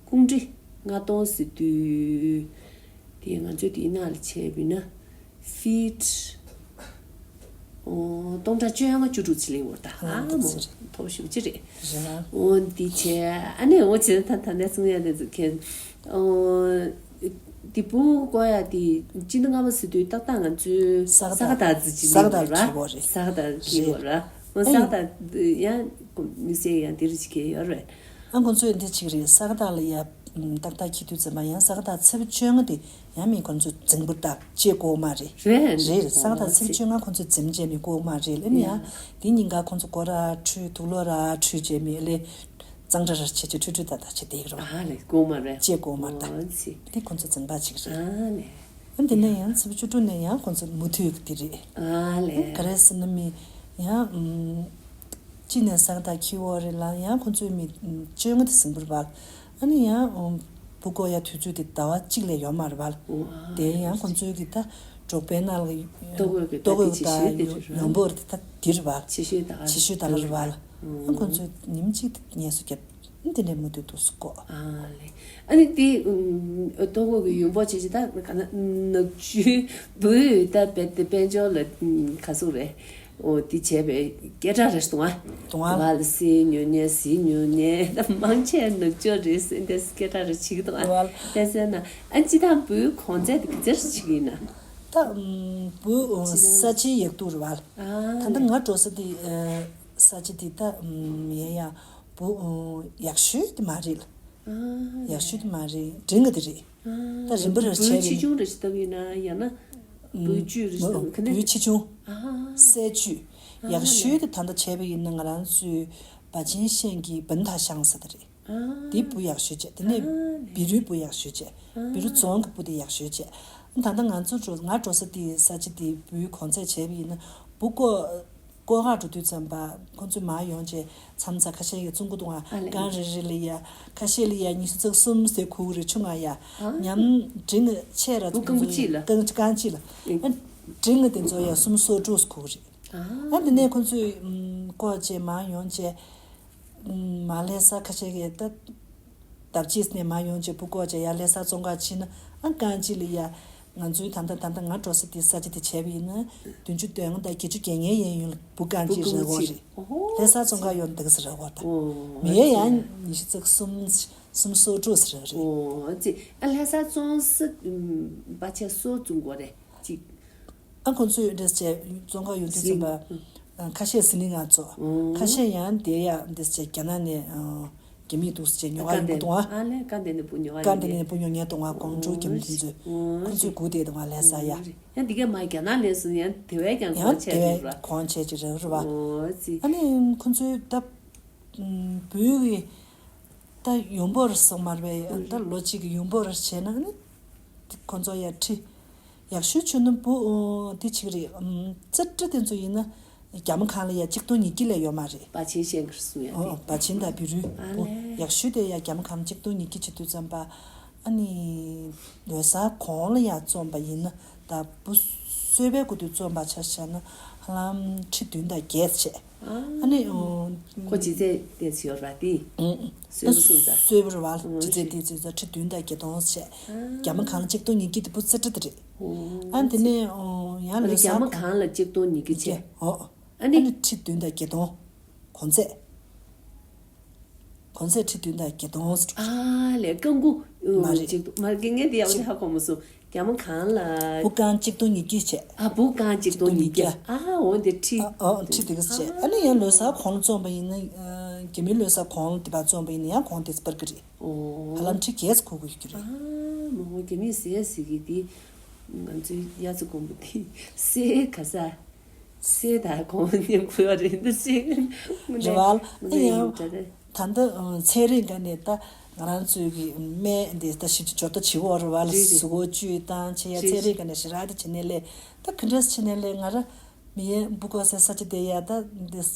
ཀུང་ཀྲི་ལྔ་སྟོང་ཟེར་དུས། དེ་ང་ཚོས་དེའི་ནང་ལ་བྱས་པ་ཡིན་ན། ཕིཊ། ཨོ། སྟོང་ཕྲག་བཅོ་ལྔ་བཅུ་དྲུག་ཅི་ལེན་འོར་ད། ཨ་མོ། མཐོ་ཤོས་ཅི་རེད། རེད། ཨོ་འདི་བྱས་ཨ་ནི་འོ་བྱས་ད་ད་ནས་གསུང་ཡ་དེ་ཚོ་མཁན། ཨོ། དེ་བུ་བཀོད་ཡ་དེ་སྤྱི་ཟླ་ལྔ་པ་ཟེར་དུས་ཏག་ཏག་ང་ཚོའི་ས་ག་ཟླ་ཟེར་གྱི་ས་ག་ཟླ་འོ་ར། འཁྱེར་བ་རེད། ས་ག་ཟླ་འཁྱེར་བ་ར། ཨོ་ས་ག་ཟླ་ཡང་དམིགས་བསལ་ཡང་དེ་རིགས་ཅིག་གས་ཡོད་རེད། ཨ་ཁོང་ཚོས་འདི་གཅིག་རེད། ས་ག་ཟླ་ལ་ཡ་ཏག་ཏག་འཁྱེར་དུས་ཙམ་པ་ཡང་ས་ག་ཟླ་ཚེས་པ་བཅོ་ལྔ་དེ་ཡང་མི་ཁོང་ཚོ་རྫིང་བུར་ད་ཅེས་གོ་མ་རེད། རེད་རེད། ས་ག་ཟླ་ཚེས་པ་བཅོ་ལྔ་ཁོང་ཚོ་རྫིང་བྱས་མི་གོ་མ་རེད་ལ་ནི་ཡང་དེ་ཉིན་ག་ཁོང་ཚོ་གོ་ར་ཁྲུས་དུག་ལོག་ར་ཁྲུས་བྱས་མི་ལེ། གཙང་སྦྲ་ར་བྱེད་ཆེད་ཁྲུས་ཁྲུས་ད་ད་བྱེད་བསྡད་ཀྱི་རེད་བ། ཨ་ལས་དགོངས་མ་རེད། ཅེས་དགོངས་མ་རེད་ད། འོ་ཙི། དེ་ཁོང་ཚོ་འཛིན་པ་ཅིག་རེད། ཨ་ལས། ཨ་འདི་ནས་ཡང་ཚེས་པ་བཅུ་དྲུག་ནས་ཡང་ཁོང་ཚོ་མུ་མཐུད་ཀྱི་དེ་རེད། ཨ་ལས། ག་རེ་ཟེར་ན་མི་ཡང་ཨུམ། གཅིག་ནས་ས་ག་ཟླ་འཁྱོལ་བ་རེད་ལ་ཡང་ཁོང་ཚོའི་མི་བཅོ་ལྔ་དེ་ཟིན་པ་རེད་བ། ཨ་ནི་ཡང་ཨུམ། བུ་བསྐོ་ཡ་དུས་ཚོད་དེ་ཟླ་བ་གཅིག་ལས་ཡོད་མ་རེད་བ། ཨོ་ཨ། དེ་ཡང་ཁོང་ཚོའི་གི་ད་འབྲོག་པའི་ནང་ལ་ལྟོ་གོས་གི་ལྟོ་གོས་ད་དེ་ད་ཆེ་ཤོས་དེ་ཡོང་འབོར་དེ་ད་དེ་རེད་བ། ཆེ་ཤོས་ད་ག་ཆེ་ཤོས་ད་ག་རེད་བ། ཨ་ཁོང་ཚོས་ཉིན་གཅིག་ཏུ་ངལ་གསོ་བརྒྱབ། དེ་འདྲའི་མུ་མཐུད་དུ་བསྐོ། ཨ་ལས། ཨ་ནི་དེ་ཨུམ་ལྟོ་གོས་ཀྱི་ཡོང་འབབ་བྱེད་ཆེད་ད་ག་ན་ནག་ཆུའི་བུ་ད་དཔལ་དཔལ་འབྱོར་ལ་ཨུམ་ག་ཟུག་རེད། ཨོ་དེ་བྱས་པའི་སྐད་གྲགས་རེད་གཏོང་ཨ། གཏོང་ཨ། བ་ལ་སི་ཉོ་ཉེ་སི་ཉོ་ཉེ་ད་མང་ཆེ་ནག་ཆུ་རེད་ཟེར་འདི་སྐད་གྲགས་རེད་བྱེད་ཀྱི་གཏོང་ཨ། བ་ལ། དེ་ཟེར་ན་ཨ་ཅི་ད་བུའི་གོང་ཚད་དེ་ག་ཚད་ཞིག་ཡིན་ན། ད་ཨུམ་བུ་ཨུམ་ཅི་ད་ས་ཆའི་ཡག་སྡུག་རེད་བ། ཨ་ད་ལྟ་ང་འགྲོ་ས་དེ་ཨ་ས་ཆ་དེ་ད་ཨུམ་ཡ་ཡ། བུ་ཨོ་ཡག་ཤོས་དེ་མ་རེད་ལ། ཨ་ཡག་ཤོས་དེ་མ་རེད། འབྲིང་གི་དེ་རེད། ཨ་ད་རིམ་པ་རེ་བྱས་བུ་ཆེ་ཆུང་རེ་ཞིག་ལྟ་བུ་ཡིན་ན་ཡང་ན་བུ་བཅུ་རེ་ཞིག་ལྟ་བུ་ག་ནས་བུ་ཆེ་ཆུང་ཨ་སའི་བཅུ་ཨ་ཡག་ཤོས་དེ་ད་ལྟ་བྱས་པ་ཡིན་ན་ང་རང་ཚོའི་བ་ཆེན་ཤན་གྱི་བན་ཐ་ཤང་ས་དེ་རེད། ཨ་དེ་བུ་ཡག་ཤོས་བྱས་དེ་ནས་བི་རུའི་བུ་ཡག་ཤོས་བྱས་བི་རུ་རྫོང་གི་བུ་དེ་ཡག་ཤོས་བྱས། ད་ལྟ་ང་ཚོ་འགྲོ་ང་འགྲོ་ས་དེ་ས་ཆ་དེ་བུའི་གོང་ཚད་བྱས་པ་ཡིན་ན་བུ་ཀོ་ཀོ་ཧ་འགྲོ་དུས་ཙམ་པ་ཁོང་ཚོས་མར་ཡོང་བྱས་མཚམས་མཚམས་ཁ་ཤས་ཀྱིས་བཙོང་གི་འདུག་ཨ་ཨ་ལས། རྐང་རེ་རེ་ལ་ཡ་ཁ་ཤས་ལ་ཡ་ཉི་ཤུ་རྩ་གསུམ་ཟེར་གོ་གི་རེད། ཆུང་ང་ཡ་ཨ་ཉམས་འབྲིང་ཆེ་ར་བུ་རྐང་པ་གཅིག་ལ་རྐང་རྐང་གཅིག་ལ་ཨ་འབྲིང་ང་དེ་ཚོ་ཡ་སུམ་སོ་དྲུག་གོ་གི་རེད། ཨ་ཨ་དེ་ནས་ཁོང་ཚོས་ཀོ་བྱས་མར་ཡོང་བྱས་མར་ལྷ་ས་ཁ་ཤས་ཀྱིས་ད་ལྟ་ཕྱིས་ནས་མར་ཡོང་བྱས་བུ་ཀོ་བྱས་ཡ་ལྷ་ས་བཙོང་ག་ཕྱིན་ན་ཨ་རྐང་གཅིག་ལ་ཡ། ང་ཚོའི་ད་ལྟ་ད་ལྟ་ང་འགྲོ་ས་དེ་ས་ཆ་དེ་བྱས་པ་ཡིན་ན་བདུན་ཅུ་དོན་ལྔ་དང་བརྒྱད་ཅུ་གྱ་ལྔའི་གཡས་གཡོན་ལ་བུ་རྐང་གཅིག་རེ་བོ་རེད། ལྷ་ས་བཙོང་ག་ཡོང་འདུག་ས་རེ་བོ་དང་། མི་ཡ་ཡང་ཉི་ཤུ་རྩ་གསུམ་སུམ་སོ་དྲུག་ས་རེ་རེད། ཨོ་ཙི་ཨ་ལྷ་ས་བཙོང་ས་བ་ཆ་སོ་བཙོང་གོ་རེད་ཅིག་ཨ་ཁོང་ཚོས་འདྲེས་བྱས་བཙོང་ག་ཡོང་དུས་ཙམ་པ་ཁ་ཤས་ཟི་ལིང་ང་ཚོ་ཁ་ཤས་ཡང་དེ་ཡ་འདྲེས་བྱས་རྒྱ་ནག་ནས། རྒྱ་མིས་འདུག་སེ་བྱས་ཉོ་ག་ཡོང་གི་འདུག་ཨ། ཨ་ལས་ཀ་འདི་ནས་བུ་ཉོ་ག་ཀ་ཡོང་འདི་ནས་གི་བུ་ཉོ་ཉོ་འདུག་ཨ། ཀོང་ཀྲོའི་རྒྱ་མི་དེ་ཚོས། ཨོ་ཁོང་ཚོས་སྒུག་བསྡད་འདུག་ཨ་ལྷ་ས་ཡ། ཡང་འདི་གས་མ་རྒྱ་ནག་ལས་སུ་ཡང་དེ་བས་ཀྱང་ཡང་གོང་ཆེ་དེ་བས་རེད་བ། གོང་ཆེ་ཅིག་རེད་བ། ཨོ་ཙི། ཨ་ནི་ཁོང་ཚོའི་ད་བུའི་གི་ད་ཡོང་འབོར་སོགས་མ་རེད་པས་ད་ལོ་གཅིག་གི་ཡོང་འབོར་བྱས་ན་ཨ་ནི་ཁོང་ཚོ་ཡ་ཁྲི། ཡག་ཤོས་བྱུང་ན་བུ་ཨོ་དེ་ཆིག་རེད། ཨམ་རྩེ་གྲ་དེ་ཚོ་ཡིན་ན་རྒྱ་མ་གང་ལ་ཡ་གཅིག་སྟོང་ཉིས་བརྒྱ་ལས་ཡོད་མ་རེད། བ་ཆེན་ཤན་གྱིས་གསུང་ཡ་ཨོ་དེ། བ་ཆེན་དང་བི་རུའི་ཨ་བུ་ལས། ཡག་ཤོས་དེ་ཡ་རྒྱ་མ་གང་གཅིག་སྟོང་ཉིས་བརྒྱ་བྱེད་དུས་ཙམ་པ་ཨ་ནི་ལོ་གསར་གོང་ལ་ཡ་བཙོངས་པ་ཡིན་ན་ད་བུ་གསོས་པའི་སྐུ་དུས་བཙོངས་པ་ཆ་བཞག་ན་ཧ་ལམ་ཁྲི་བདུན་དང་བརྒྱད་བྱས། ཨ་ནི་ཨོ། ཁོ་ཅི་ཚེ་དེ་ཚེ་ཡོད་ར་དེ། ཨུ། སོས་པ་སུ་ཚ། སོས་པ་ར་བ་ལ་ཨོ་ཅི་ཚེ་ཤི། དེ་ཚེ་ཚ་ཁྲི་བདུན་དང་བརྒྱད་སྟོང་བྱས། ཨ། རྒྱ་མ་གང་ལ་གཅིག་སྟོང་ཉིས་བརྒྱ་དེ་བུ་རྩེ་གྲ་དེ་རེད། ཨོ། ཨ་དེ་ནས་ཨོ་ཡང་ཨ་ལོ་རྒྱ་གསར་མ་གང་ལ་གཅིག་སྟོང་ཉིས་བརྒྱ་བྱས། ཨོ། ཨ་ནི། ཨ་ནི་ཁྲི་བདུན་དང་བརྒྱད་སྟོང་། གོང་ཚད། གོང་ཚད་ཁྲི་བདུན་དང་བརྒྱད་སྟོང་ཟེར། ཨ་ལས་རྐང་འགུ། མ་རེད། ཅིག་མ་རེད་ངས་འདི་ཡག་པོ་ཅིག་ཧ་གོ་མ་སོང་། རྒྱ་མ་གང་ལ། བུ་རྐང་གཅིག་སྟོང་ཉིས་བརྒྱ་བྱས། ཨ་བུ་རྐང་གཅིག་སྟོང་ཉིས་བརྒྱ། ཨ་འོ་འདི་ཁྲི། ཨ་ཨ་ཁྲི་དེ་ག་ཚོད་བྱས། ཨ་ནི་ཡང་ལོ་གསར་གོང་ལ་བཙོངས་པ་ཡིན་ན། རྒྱ་མིའི་ལོ་གསར་གོང་ལ་དེ་བ་བཙོངས་པ་ཡིན་ན་ཡང་གོང་དེ་ཚོ་སྤར་གི་རེད། ཨོ། ཧ་ལམ་ཁྲི་བརྒྱད་ཙམ་གོ་གི་ཡོད་ཀྱི་རེད། ཨ་མ་འོ་རྒྱ་མིས་ཟས་ཟེར་གི་དེ། ང་ཚོའི་དབྱར་རྩྭ་དགུན་འབུ་དེ་ཟས་ག་ས། སེ་ད་གོང་ནས་གོ་བ་རེད་འདུག་ཅིག་རེད་བ། ཨ་ཡང་ད་ལྟ་ཚན་རིག་འགའ་ནས་ད་ང་རང་ཚོའི་གི་སྨན་འདི་ད་ཞིབ་ཅིག་འཇོག་ད་བྱེད་འོ་རེད་བ་ལ། རེད་རེད། གཟུགས་པོ་བཅུད་བཏང་བྱེད་ཡ་རེད་ཚན་རིག་འགའ་ནས་ཞེ་དྲག་ད་བྱེད་ནས་ལས་ད་ག་འདྲས་བྱེད་ནས་ལས་ང་ར་མི་ཡན་འབུ་ཀོ་སེ་ས་ཅི་དེ་ཡ་ད་འདི་བྱས་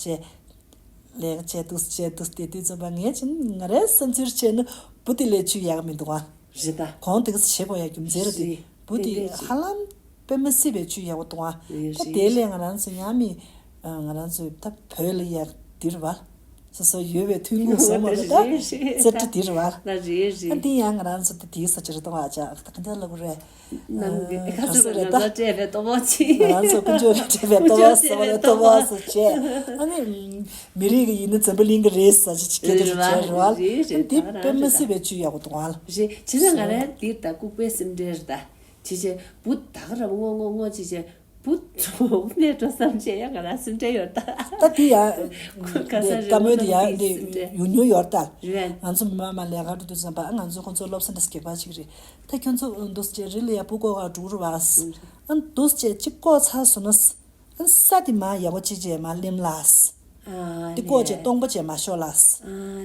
ལས་ཀ་བྱས་འདུག་བྱས་འདུག་དེ་དུས་ཙམ་པ་ངས་ཅི་ང་རའི་བསམ་ཚུལ་བྱས་ན་འབུ་དེ་ལས་བཅུད་ཡག་མི་འདུག་ཨ། རེད་ད། གོང་དེ་ག་ཚོད་བྱེད་དགོས་ཡ་རྒྱུ་མཚན་རེད་དེ། རེད། བུ་དེ་ཏན་ཏན་ཧ་ལམ་དཔེ་མི་སྲིད་པའི་བཅུད་ཡག་པོ་འདུག་ཨ། རེད་ད་རེད། དེ་ལས་ང་རང་ཚོ་ཡང་མི་ང་རང་ཚོའི་ད་བོད་ལ་ཡ་འདིར་བ། སོ་སོ་ཡོད་པའི་ཐུན་མོང་ཟོག་མ་རེད་ད། རེད་རེད་རྩེ་གྲ་འདིར་བ། ད་རེད་རེད། ཨ་འདི་ཡང་ང་རང་ཚོ་ད་དེའི་ས་ཆར་གཏོང་བ་ཅག་ད་ག་འདྲ་ལབ་དགོས་རེད། ནམ་ག་ས་རེད་ད། སྤྲད་པའི་ལྟོ་ཕོག་ཅིག་ང་རང་ཚོ་ཀུན་སྤྱོད་ལ་སྤྲད་པའི་ལྟོ་ཕོག་སོགས་ལ་ལྟོ་ཕོག་སོགས་བྱས། ཨ་ནི་མི་རིགས་ཀྱི་ཡིན་ན་འཛམ་བུ་གླིང་གི་རེད་ས་ཆ་ཅིག་སྐད་ཆ་ཞིག་བྱས་རེད་བ། རེད་རེད། ཨ་འདི་དཔེ་མི་སྲིད་པའི་བཅུད་ཡག་པོ་འདུག་ཨ། རེད་བྱས་ཙང་ང་རང་འདིར་ད་ལྐུགས་པའི་སེམས་ཁྲལ་རེད་ད། བྱས་བྱས་བུ་ད་ག་ར་བ་ངོ་ངོ་ངོ་བྱས་བྱས་བུ་ཚོ་གནས་འགྲོ་བསམ་བྱས་ཡ་ང་རང་སེམས་ཁྲལ་ཡོད་ད། ད་དེ་ཡ་ཁ་ས་རེད་བཀའ་མོལ་དེ་ཡ་འདི་ཡུ་ཉུ་ཡོད་ད། རེད། ང་ཚོ་མི་མང་མ་ལས་ཀ་འགྲོ་དུས་ཙམ་པ་ང་ཚོ་ཁོང་ཚོ་སློབ་གསོ་འདྲ་སྐྱེག་པ་ཅིག་རེད། ད་ཁྱོད་ཚོ་འདུག་སེ་རི་ལ་ཡ་བུ་ཀོ་ག་འགྲོ་རུ་བ། ཨ་འདུག་སེ་ཅིག་ཀོ་ཚ་སོ་ན། ཨ་ས་དེ་མ་ཡག་པོ་ཅིག་བྱས་མ་ལེམ་ལ། ཨ་འདི་བཀོག་བྱས་ལས། སྟོང་པ་བྱས་མ་ཤོག་ལ། ཨ་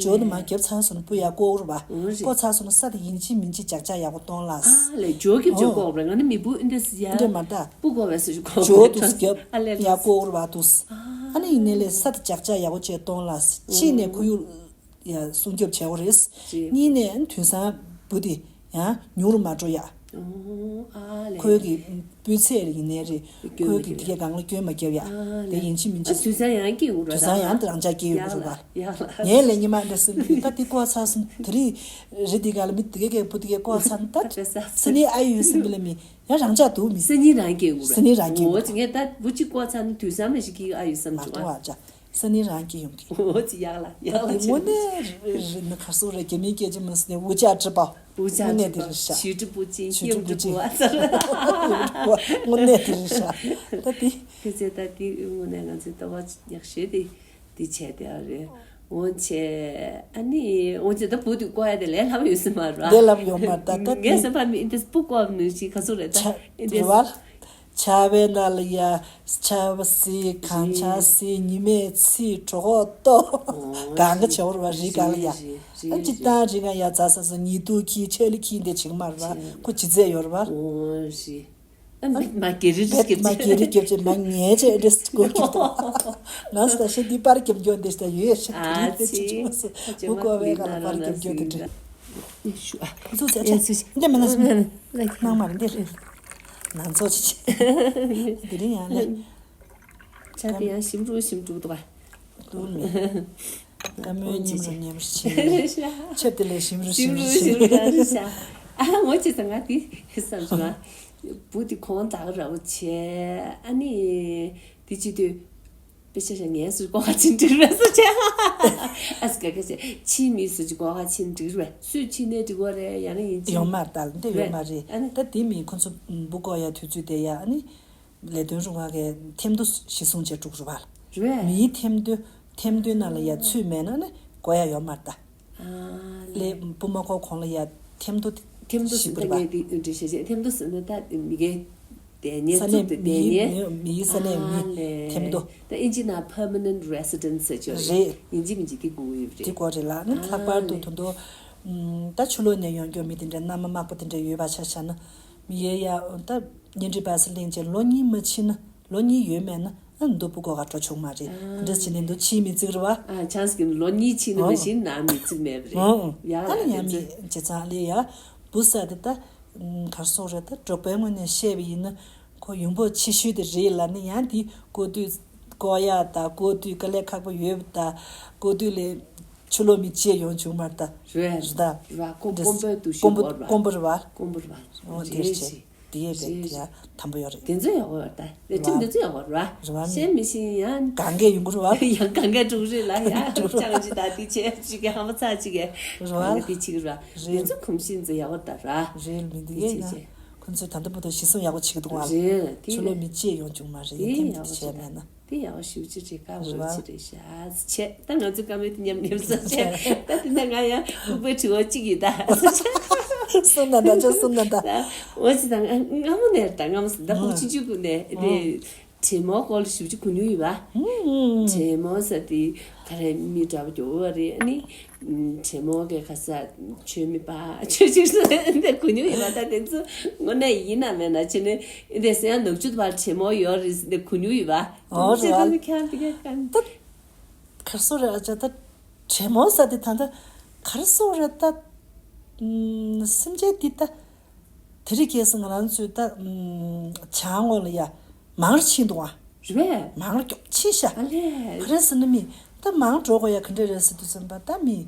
ཇོ་ནི་མ་ལས། རྒྱབ་ཚར་སོང་ན་སྤུ་ཡར་བཀོག་རུ་བ། འོ་རེད། བཀོག་ཚར་སོང་ན་ས་དེ་ཡིན་གཅིག་མིན་གཅིག་ཅག་ཅག་ཡག་པོ་གཏོང་ལ། ཨ་ལས་ཇོ་རྒྱབ་ཅོ་ཨོ་བཀོག་རེད། ང་ནི་མི་བུ་ཨིན་དེ་སི་ཡ། འདྲེ་མ་ད། སྤུ་བཀོག་བས་སུ་ཞིག་བཀོག་ཇོ་རེད། དུ་སི་རྒྱབ་ཨ་ལས་ཡར་ལས། བཀོག་རུ་བ་དུ་སི། ཨ་ཨ་ནི་ཡིན་ནའི་ལས་ས་དེ་ཅག་ཅག་ཡག་པོ་བྱས་གཏོང་ལ། ཕྱིས་ནས་ཁོར་ཡུག་ཡ་སྲུང་སྐྱོབ་བྱས་འོ་རེད། རེད། གཉིས་ནས་དུས་སང་བུ་དེ་ཡང་ཉུང་རུ་མ་འགྲོ་ཡ། ཨོ་ཨ་ལས། ཁོའི་གི་སྤུས་ཚད་ཡིན་ནའི་རེད། སྐྱོན་ཁོའི་གི་མ་དེ་གའི་སྒང་ལ་སྐྱོན་མ་བརྒྱབ་ཡ། ཨ་དེ་ལས། ཡིན་གཅིག་མིན་ཨ་གཅིག་དུས་སང་ཡང་སྐྱེ་འུ་ར་དུས་སང་ཡང་དེ་རང་ཅག་སྐྱེ་ཡོད་ཡག་རུ་ལ་བ། ཡག་ལ། ངས་ལས་ཉི་མ་འདྲ་སེམས་ཀྱི་ད་དེ་བཀོག་ཚར་སོང་དེ་རིང་རི་དེ་ག་ལ་མི་དེ་གའི་བུ་དེ་གའི་བཀོག་ཚར་ན་ད་ད་ས་ས་ནི་ཨ་ཡོད་སེམས་ཀྱི་ལ་མི་ཡང་རང་ཅག་འདུག་མི། ས་ནི་རང་སྐྱེ་འུ་ར། ས་ནི་རང་སྐྱེ་འུ་འོ་ར། ཅི་ངས་ད་བུ་གཅིག་བཀོག་ཚར་ན་དུས་སང་མ་ཞིག་གི་ཨ་ཡོད་སེམས་མ་བྱུང་གཏོང་ཨ། བ་ཅག་ས་ནི་རང་སྐྱེ་ཡོང་གི། འོ་ཅི་ཡག་ལ་ཡག་ལ་དེ་དངོས་གནས་རི་ནི་གར་སོང་རེད། རྒྱ་མིའི་སྐད་ཆ་མ་སི་ནས་འུ་ཅག་གྲི་པ། འུ་ཅག་དངོས་གནས་དེ་རེད་ཤག་ཞུ་གྲི་པུ་ཅིང་ཞུ་གྲི་པུ་ཅིང་ཡུ་གྲི་པུ་ཨ་ཚར། དངོས་གནས་དེ་རེད་ཤག་ད་དེ། ཁྱེད་ཚོས་ད་དེ་དངོས་གནས་ང་ཚོའི་ལྟ་བ་ཡག་ཤོས་དེ་དེ་བྱས་དེ་ཨ་རེད། འོ་བྱས་ཨ་ནི་འོ་བྱས་ད་བུ་དེ་བཀོག་ཡ་དེ་ལས་སླ་པོ་ཡོད་སྲིད་མ་རེད། ལས་སླ་པོ་ཡོད་མ་རེད། ད་ད་ངས་དེ་བསམ་པ་མི་འདི་སྤུ་བཀོག་ནུས་ཤིག་ག་ཚོད་རེད་ད་ཆ་འདི་རེད་བ། ཆར་པའི་ནང་ལ་ཡ་ཆར་པ་བསིལ། གངས་ཆར་བསིལ། ཉི་མས་ཚིག་གྲོད་ཁོག་ལྟོགས། གང་ག་བྱེད་བར་བ་རི་སྒང་ལ་ཡ། ཨ་ཅི་ཏང་རི་ང་ཡ་ཛ་ས་ས་ཉི་གདུགས་ཁྱི་ཆེ་ལི་ཁྱི་འདི་བྱེད་ཀྱི་མ་རེད་བ། ཁོ་ཅི་ཚད་ཡོད་རེད་བ། ཨོ་རི། ཨ་མ་གེ་རི་རི་སྐྱབས་མ་གེ་རི་སྐྱབས་ཅེ་མ་ངས་ཅེ་ཨེ་འདྲས་སྐོར་གྱི་ཏོ། ང་ས་ཤེ་འདི་པར་སྐྱབས་འགྱོ་འདི་ཤ་ཡོད་ཤ་ཨ་གེ་རི་ཚེ་ཚེ་ཅི་མ་སོ་བུ་གོ་བའི་ག་ལ་པར་སྐྱབས་འགྱོ་འདི་འདྲ། ཤུ་ཨ། ཚུགས་ཚེ་ཨ་ཅེ་འདི་མ་ན་སོ་ནང་མ་རེད་འདི་རེད། ནང་ཚོགས་ཅི་ཅི། དེ་རིང་ཡང་ལེ། ཆ་དེ་ཡང་ཞིམ་རུ་ཞིམ་འགྲོ་འདུག་པ། འདུག་མེད། བཀའ་མོལ་མཉམ་རུ་མཉམ་རུ་བྱེད། ཆབ་དེ་ལས་ཞིམ་རུ་ཞིམ་རུ་ཞིམ་རུ་ཞིམ་རུ་ར་རུ་ཤ། ཨ་ངོ་ཅི་ས་ང་དེ་བསམ་བྱུང་ཨ། བུ་དེ་ཁོང་དག་ར་བོ་བྱས་ཨ་ནི། དེ་ཅི་དུས། དཔེ་ཆ་ཞག་ངལ་གསོ་གོ་ཁ་ཕྱིན་འགྲིག་རེད་སུ་བྱས། ཨ་སི་ཀ་ཀ་བྱས་ཕྱིན་མི་སུ་ཅི་གོ་ཁ་ཕྱིན་འགྲིག་རེད་སུས་ཕྱིན་ནས་འགྲིག་བ་རེད་ཡང་ན་ཡིན་ཅི། ཡོང་མ་རེད་ད་འདི་ཡོད་མ་རེད། ཨ་ནི་ད་དེ་མིན་ཁོ་ཚོ་འབུ་བཀོག་ཡ་དུས་ཚོད་དེ་ཡ་ཨ་ནི་ལས་དོན་རུ་ང་གའི་ཐེམ་དུ་གཞི་བཟུང་བྱས་འགྲོ་གི་རེད་བ། རེད། མིའི་ཐེམ་དུ་ཐེམ་དུ་ནང་ལ་ཡ་ཚུད་མེད་ན་ནི་གོ་ཡ་ཡོད་མ་རེད་ད། ཨ་ལས་ལས་སྤུ་མ་གོ་གོང་ལ་ཡ་ཐེམ་དུ་ཐེམ་དུ་ཞིག་ཟིན་ད་དགོས་པ། ངས་དེ་འདྲི་བྱེད་བྱེད་ཐེམ་དུ་ཟིན་ན་ད་མི་གའི་དེ་ཉེ་ས་ཚུགས་ནས་དེ་དེ་མི་ཉེ་མི་ཡི་ས་ནས་ཨ་མི་ལས་ཐེམ་དུ། ད་ཨིན་ཇི་ནང་permanent residence ཟེར་ཅིག་རེད། ཡིན་གཅིག་མིན་གཅིག་དེ་དགོས་ཡོད་རེད། དེ་དགོས་རེད་ལ་ནི་ཨ་ལྷག་པར་དུ་ལས་དོན་དུ་ད་ཕྱི་ལོགས་ནས་ཡོང་རྒྱུ་མི་དེ་འདྲ་མནའ་མ་དམག་པ་དེ་འདྲ་ཡོད་པ་ཆ་བཞག་ན་མི་ཡའི་ཡ་ད་གཉེན་སྒྲིག་པ་སེ་ལེན་ཅེ་ལོ་གཉིས་མ་ཕྱིན་ན་ལོ་གཉིས་ཡོད་མེད་ན། ཨ་འདུག་པོ་གོ་ག་འགྲོ་ཆོག་མ་རེད། ཨ་འདྲ་བྱས་ནས་འདུག་ཕྱིའི་མི་བརྩིགས་རེད་བ། ཨ་ཆང་སི་གིན་ལོ་གཉིས་ཕྱིན་ནས་མ་ཨོ་གཞི་ནང་མི་བརྩིགས་མེད་པ་རེད། ཨོ་ཡ་ཨ་ལ་ཡང་དེ་ཚོ་མི་བྱེད་ཙང་ལས་ཡ་བུ་ས་དེ་ད་གར་སོང་རེད་ད་འབྲོག་པའི་ངོས་ནས་བཤད་པ་ཡིན་ན་ཁོ་ཡོང་འབབ་ཆེ་ཤོས་དེ་རེད་ལ་ནི་ཡང་དེ་ཀོ་དུས་ཀོ་ཡ་ད་ཀོ་དུས་དཀའ་ལས་ཁག་པོ་ཡོད་པ་ད་ཀོ་དུས་ལས་ཕྱི་ལོགས་མི་བྱེད་ཡོང་བྱུང་མ་རེད་ད་རེད་རེད་ད་རེད་བ་ཀོ་ཀོམ་པོའི་འདུ་ཤེས་ཀོམ་པོ་སྐོར་བ་ཀོམ་པོ་རེད་བ་ཀོམ་པོ་རེད་བ་ཨོ་དེ་རེད་རེད་ཅེ། དེ་ཡས་རེད་དེ་ཡ་དམ་པོ་ཡོད་རེད། དེ་ཚོ་ཡག་པོ་ཡོད་རེད་ད། ལས་ཁྲིམས་དེ་ཚོ་ཡག་པོ་རེད་བ། རེད་བ། ཤེས་མི་ཤེས་ཡང་། གང་གས་ཡོང་གི་རེད་བ། ཡང་གང་གས་འགྲོ་གི་རེད་ལ་ཡ། ཅང་ཅི་ད་དེ་བྱས་ཅི་གས་ཧམ་པ་ཚ་ཅི་གས། རེད་བ། གང་གས་དེ་བྱེད་ཀྱི་རེད་བ། དེ་ཚོ་གོམས་གཤིས་ཚོ་ཡག་པོ་ད་ར། རེད་མི་འདུག་དེ་ཡས་བྱེད་ཡ། ཁོ་ཚོས་ད་ལྟ་བར་དུ་ཞི་སོང་ཡག་པོ་བྱེད་ཀྱི་འདུག་བ། རེད་དེ་ཕྱི་ལོགས་མི་བྱེད་ཡོང་བྱུང་མ་རེད་དེ་ཡ་ཐེམ་ཡག་དེ་པོ་བྱས་ཅི་ད། མེད་ན། དེ་ཡག་ཞུ་ཅི་རེད་ཀ་འོ་རེད་བ། ཅི་རེད་ཤ་ཚ་ཆེ། ད་ང་ཚོའི་བཀའ་མོལ་དེ་ཉམས་ཉམས་ཚ་ཆེ། ད་དེ་ནས་ང་ཡང་ལྐུགས་པའི་དྲི་བ་གཅིག་ཡིན་ད། གསུངས་ན་ད་ཅོ་གསུངས་ན་ད། འོ་ཅི་ད་ང་སྔ་མོ་ནས་ད་སྔ་མོ་ཟིན་ད་ཕུགས་ཆུང་ཆུང་ཀུན་ནས་དེ་དྲེད་མོང་སྐོར་ལ་ཞུ་ཅི་གོ་མྱོང་ཡོད་པ། དྲེད་མོང་ཟེར་དེ་ག་རེ་མི་འདྲ་པོ་རྒྱོབ་པ་རེད་ཨ་ནི། དྲེད་མོང་གི་ཁ་ས་ཆོས་མེད་པ་ཆོས་ཅིག་ཟེར་འདི་གོ་མྱོང་ཡོད་པ་ད་དེ་ཚོ་དངོས་གནས་ཡིན་ན་མེད་ན་བྱས་ནས་འདི་སེ་ཡང་ནག་ཆུ་བར་དྲེད་མོང་ཡོད་རེད་ཟེར་འདི་གོ་མྱོང་ཡོད་པ། ཨོ་རེད་བ། ཁྱང་དེ་ག་ག་ད་གར་སོ་རེད་ཨ་ཅག་ད་དྲེད་མོང་ཟེར་དེ་ད་ད་གར་སོ་རེད་ད། སེམས་ཅན་འདི་ད་དེ་རིང་ཁ་སང་ང་རང་ཚོའི་ད་བྱང་ངོས་ལ་ཡ་མང་རུ་ཕྱིན་འདུག་ཨ། རེད་པས། མང་རུ་མགྱོགས་ཕྱིན་ཤག་ཨ་ལས། ག་རེ་ཟེར་ན་མི་ད་མང་འགྲོ་དགོས་ཡ་ག་འདྲ་རེད་ཟེར་དུས་ཙམ་པ་ད་མི།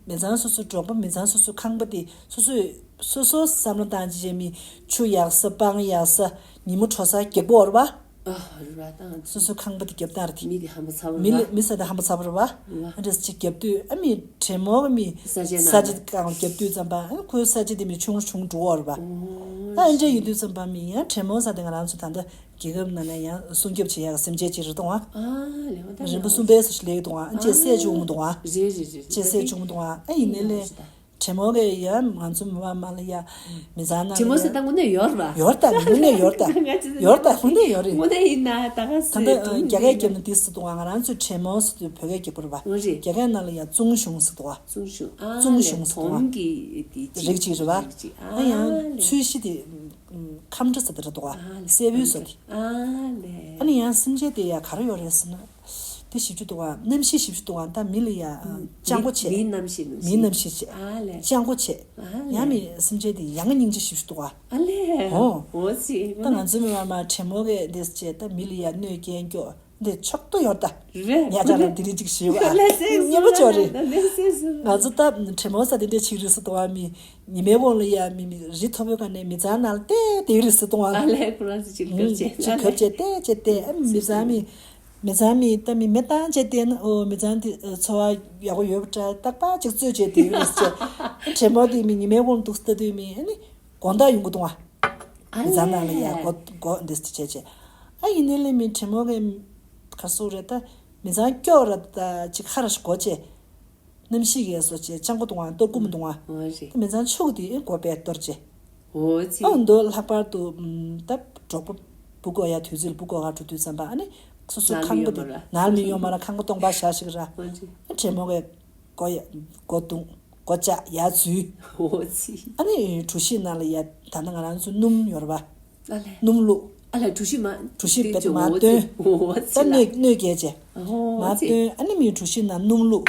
མི་ཚང་སོ་སོའི་འབྲོག་པ་མི་ཚང་སོ་སོའི་ཁང་པ་དེ་སོ་སོས་སོ་སོ་བསམ་བློ་བཏང་ཅི་བྱས་མི་ཆུ་ཡག་ས་སྤང་ཡག་ས་ཉིན་མོ་དྲོ་ས་རྒྱག་པོ་རེད་པ། ཨ་རེད་པ་ད་ང་སོ་ཚོ་སོ་སོའི་ཁང་པ་དེ་རྒྱབ་སྟངས་རེད་དེ། མི་དེ་ཧམ་པ་ཚ་བོ་མི་རེད་པ། མི་ས་དེ་ཧམ་པ་ཚ་བོ་རེད་པ། རེད་པ། ཨ་འདྲས་ཅིག་རྒྱབ་དུས་ཨ་མི་དྲེད་མོང་གི་མི་ས་ཆའི་ས་ནང་ཆ་དེ་གང་རྒྱབ་དུས་ཙམ་པ་ཨ་ཁོའི་ས་ཆ་དེ་མི་ཆུང་རུ་ཆུང་འགྲོ་བ་རེད་པ། ཨོ་ཨ་འདྲས་ཡིན་དུས་ཙམ་པ་མི་ཡང་དྲེད་མོང་ས་དེ་ང་རང་ཚོ་ད་ལྟ་རྒྱལ་ཁབ་ནང་ནས་ཡང་སྲུང་སྐྱོབ་བྱེད་ཡག་གི་སེམས་ཅན་ཅིག་རེད་དོ་ཨ། ཨ་ལས་འོ་ད་རིམ་པ་གསུམ་པའི་སུ་ཞིག་ལས་དོ་ཨ་ཨ་ཅེ་སྲས་ཆུང་མོ་དོ་ཨ། རེད་རེད་རེད་ཅེ་སྲས་ཆུང་མོ་དོ་ཨ་ཨ་ཡིན་ནའི་ལས། དྲེད་མོང་གི་ཡ་ང་ཚོ་མི་མང་མང་ལ་ཡ་མི་ཚང་ན་དྲེད་མོང་ཟེར་ད་དངོས་གནས་ཡོད་ར། ཡོད་ད་དངོས་གནས་ཡོད་ད། ཡོད་ད་དངོས་གནས་ཡོད་རེད། དངོས་གནས་ཡིན་ན་ད་ག་ད་ཟེར་ད་དུས་རྒྱ་སྐད་རྒྱབ་ན་འདི་ཟེར་འདུག་ང་རང་ཚོས་དྲེད་མོང་ཟེར་དུས་བོད་སྐད་རྒྱབ་པ་རེད་པ། འོ་རེད། རྒྱ་སྐད་ནང་ལ་ཡ་ཙུང་ཞུང་ཟེར་འདུག་བ། ཙུང་ཞུང་ཨ་ཙུང་ལས་ཞུང་ཟེར་འདུག་བ། བོང་གི་དེ་རིགས་གཅིག་རེད་བ། རིགས་གཅིག་ཨ་ཡང་ཨ་ལས། ཚོས་གཞི་དེ་ཁམས་ཁྲ་ཟེར་དེ་རེད་འདུག་བ། ཨ་ལས། སེ་བུའི་བཟོ་དེ། ཨ་ལས། ཨ་ནི་ཡང་སེམས་ཅན་དེ་ཡ་ག་རེ་ཡོད་རེད་ཟེར་ན། དེ་ཞིབ་འཇུག་འདུག་བ། གནམ་གཤིས་ཞིབ་འཇུག་འདུག་བ། ད་མི་ལ་ཡ་ཨ་སྤྱང་པོ་བྱེད། མིའི་གནམ་གཤིས་གནམ་མིའི་གནམ་གཤིས་བྱེད། ཨ་ལས། སྤྱང་པོ་བྱེད། ཨ་ལས། ཡང་མི་སེམས་ཅན་དེ་ཡ་ང་སྙིང་རྗེ་ཞིབ་འཇུག་འདུག་བ། ཨ་ལས། ཨོ། འོ་ཙི། ད་ང་ཚོའི་མི་མང་མ་དྲེད་མོང་གི་འདི་བྱས་ད་མི་ལ་ཡ་གནོད་སྐྱེལ་མགྱོགས་འདི་ཕྱོགས་གཏོགས་ཡོད་ད། རེད། ཉག་ཅག་ལ་དེ་རིགས་ཅིག་ཞུས་བ། ཨ་ལས་སེ་སྙན་པོ་ཅོ་རེད། ཨ་ལས་སེ་སེ། ང་ཚོ་ད་དྲེད་མོང་ས་དེ་འདྲས་ཆིག་རིགས་སུ་གཏོང་བ་མི་ཉི་མའི་གོང་ལ་ཡ་མི་མི་རི་མཐོ་པོའི་སྒང་ནས་མི་ཚང་ནང་ལ་བལྟས་དེ་རིགས་སུ་གཏོང་བ། ཨ་ལས་ཁོ་རང་ཚོ་ཅིག་གབ་བྱས། ཅིག་གབ་བྱས་བལྟས་བྱས་བལྟས་ཨ་མི་ཚང་མི། མི་ཚང་མི་ད་མི་མེ་བཏང་བྱས་བལྟས་ན་ཨོ་མི་ཚང་དེ་འཚོ་བ་ཡག་པོ་ཡོད་པ་འདྲ་རྟག་པར་ཅིག་རྩོད་བྱས་དེ་རིགས་བྱས། དྲེད་མོང་དེ་མི་ཉི་མའི་གོང་འདུག་ལྟ་དུས་མི་ཨ་ནི་དགོང་དག་ཡོང་གི་འདུག་ཨ། ཨ་མི་ཚང་ནང་ལ་ཡ་ལས། སྒོ་སྒོ་འདི་སྟེ་བྱས་བྱས། ཨ་ཡིན་ནའི་ལས་མི་དྲེད་མོང་གི་ག་སོག་རེད་ད། མི་ཚང་སྐྱོ་ར་ད་ཅིག་ཧ་ར་ཞིག་གོ་བྱས། གནམ་གཤིས་ཡས་སོ་བྱས་སྤྱང་པོ་འདུག་ཨ་གཏོར་རྐུ་མི་འདུག་ཨ། འོ་རེད། མི་ཚང་ཕྱུག་དེ་སྒོ་པས་གཏོར་བྱས། འོ་ཙི། ཨ་འདོད་ལྷག་པར་དུ་ད་གྲོགས་པོ་བུ་གོ་ཡ་དུས་ཚོད་ལ་བུ་གོ་ག་འགྲོ་དུས་ཙམ་པ་ཨ་ནི་སོ་སོ་ནང་ཁང་པ་དེ་ཡོད་མ་ར། ནང་མི་ཡོང་མ་ར་ཁང་པ་སྟོང་པ་བཞག་ཞིག་ར། འོ་ཙི། ཨ་དྲེད་མོང་གི་སྒོ་ཡ་སྒོ་བརྡུང་སྒོ་བཅག་ཡ་འཛུལ། འོ་ཙི། ཨ་ནི་གྲུ་བཞི་ནང་ལ་ཡ་ད་ནི་ང་རང་ཚོ་སྣུམ་ཡོད་ར་བ། ཨ་ལས། སྣུམ་བླུགས། ཨ་ལས་གྲུ་བཞི་མ། གྲུ་བཞི་དེ་བེད་དུ་མ་འོ་ཙི་བཏོན། འོ་ཙི་ད་ལ། གནོད་གནོད་སྐྱེལ་བྱས། འོ་མ་ཙི། བཏོན་ཨ་ནི་མི་གྲུ་བཞི་ནང་སྣུམ་བླུགས།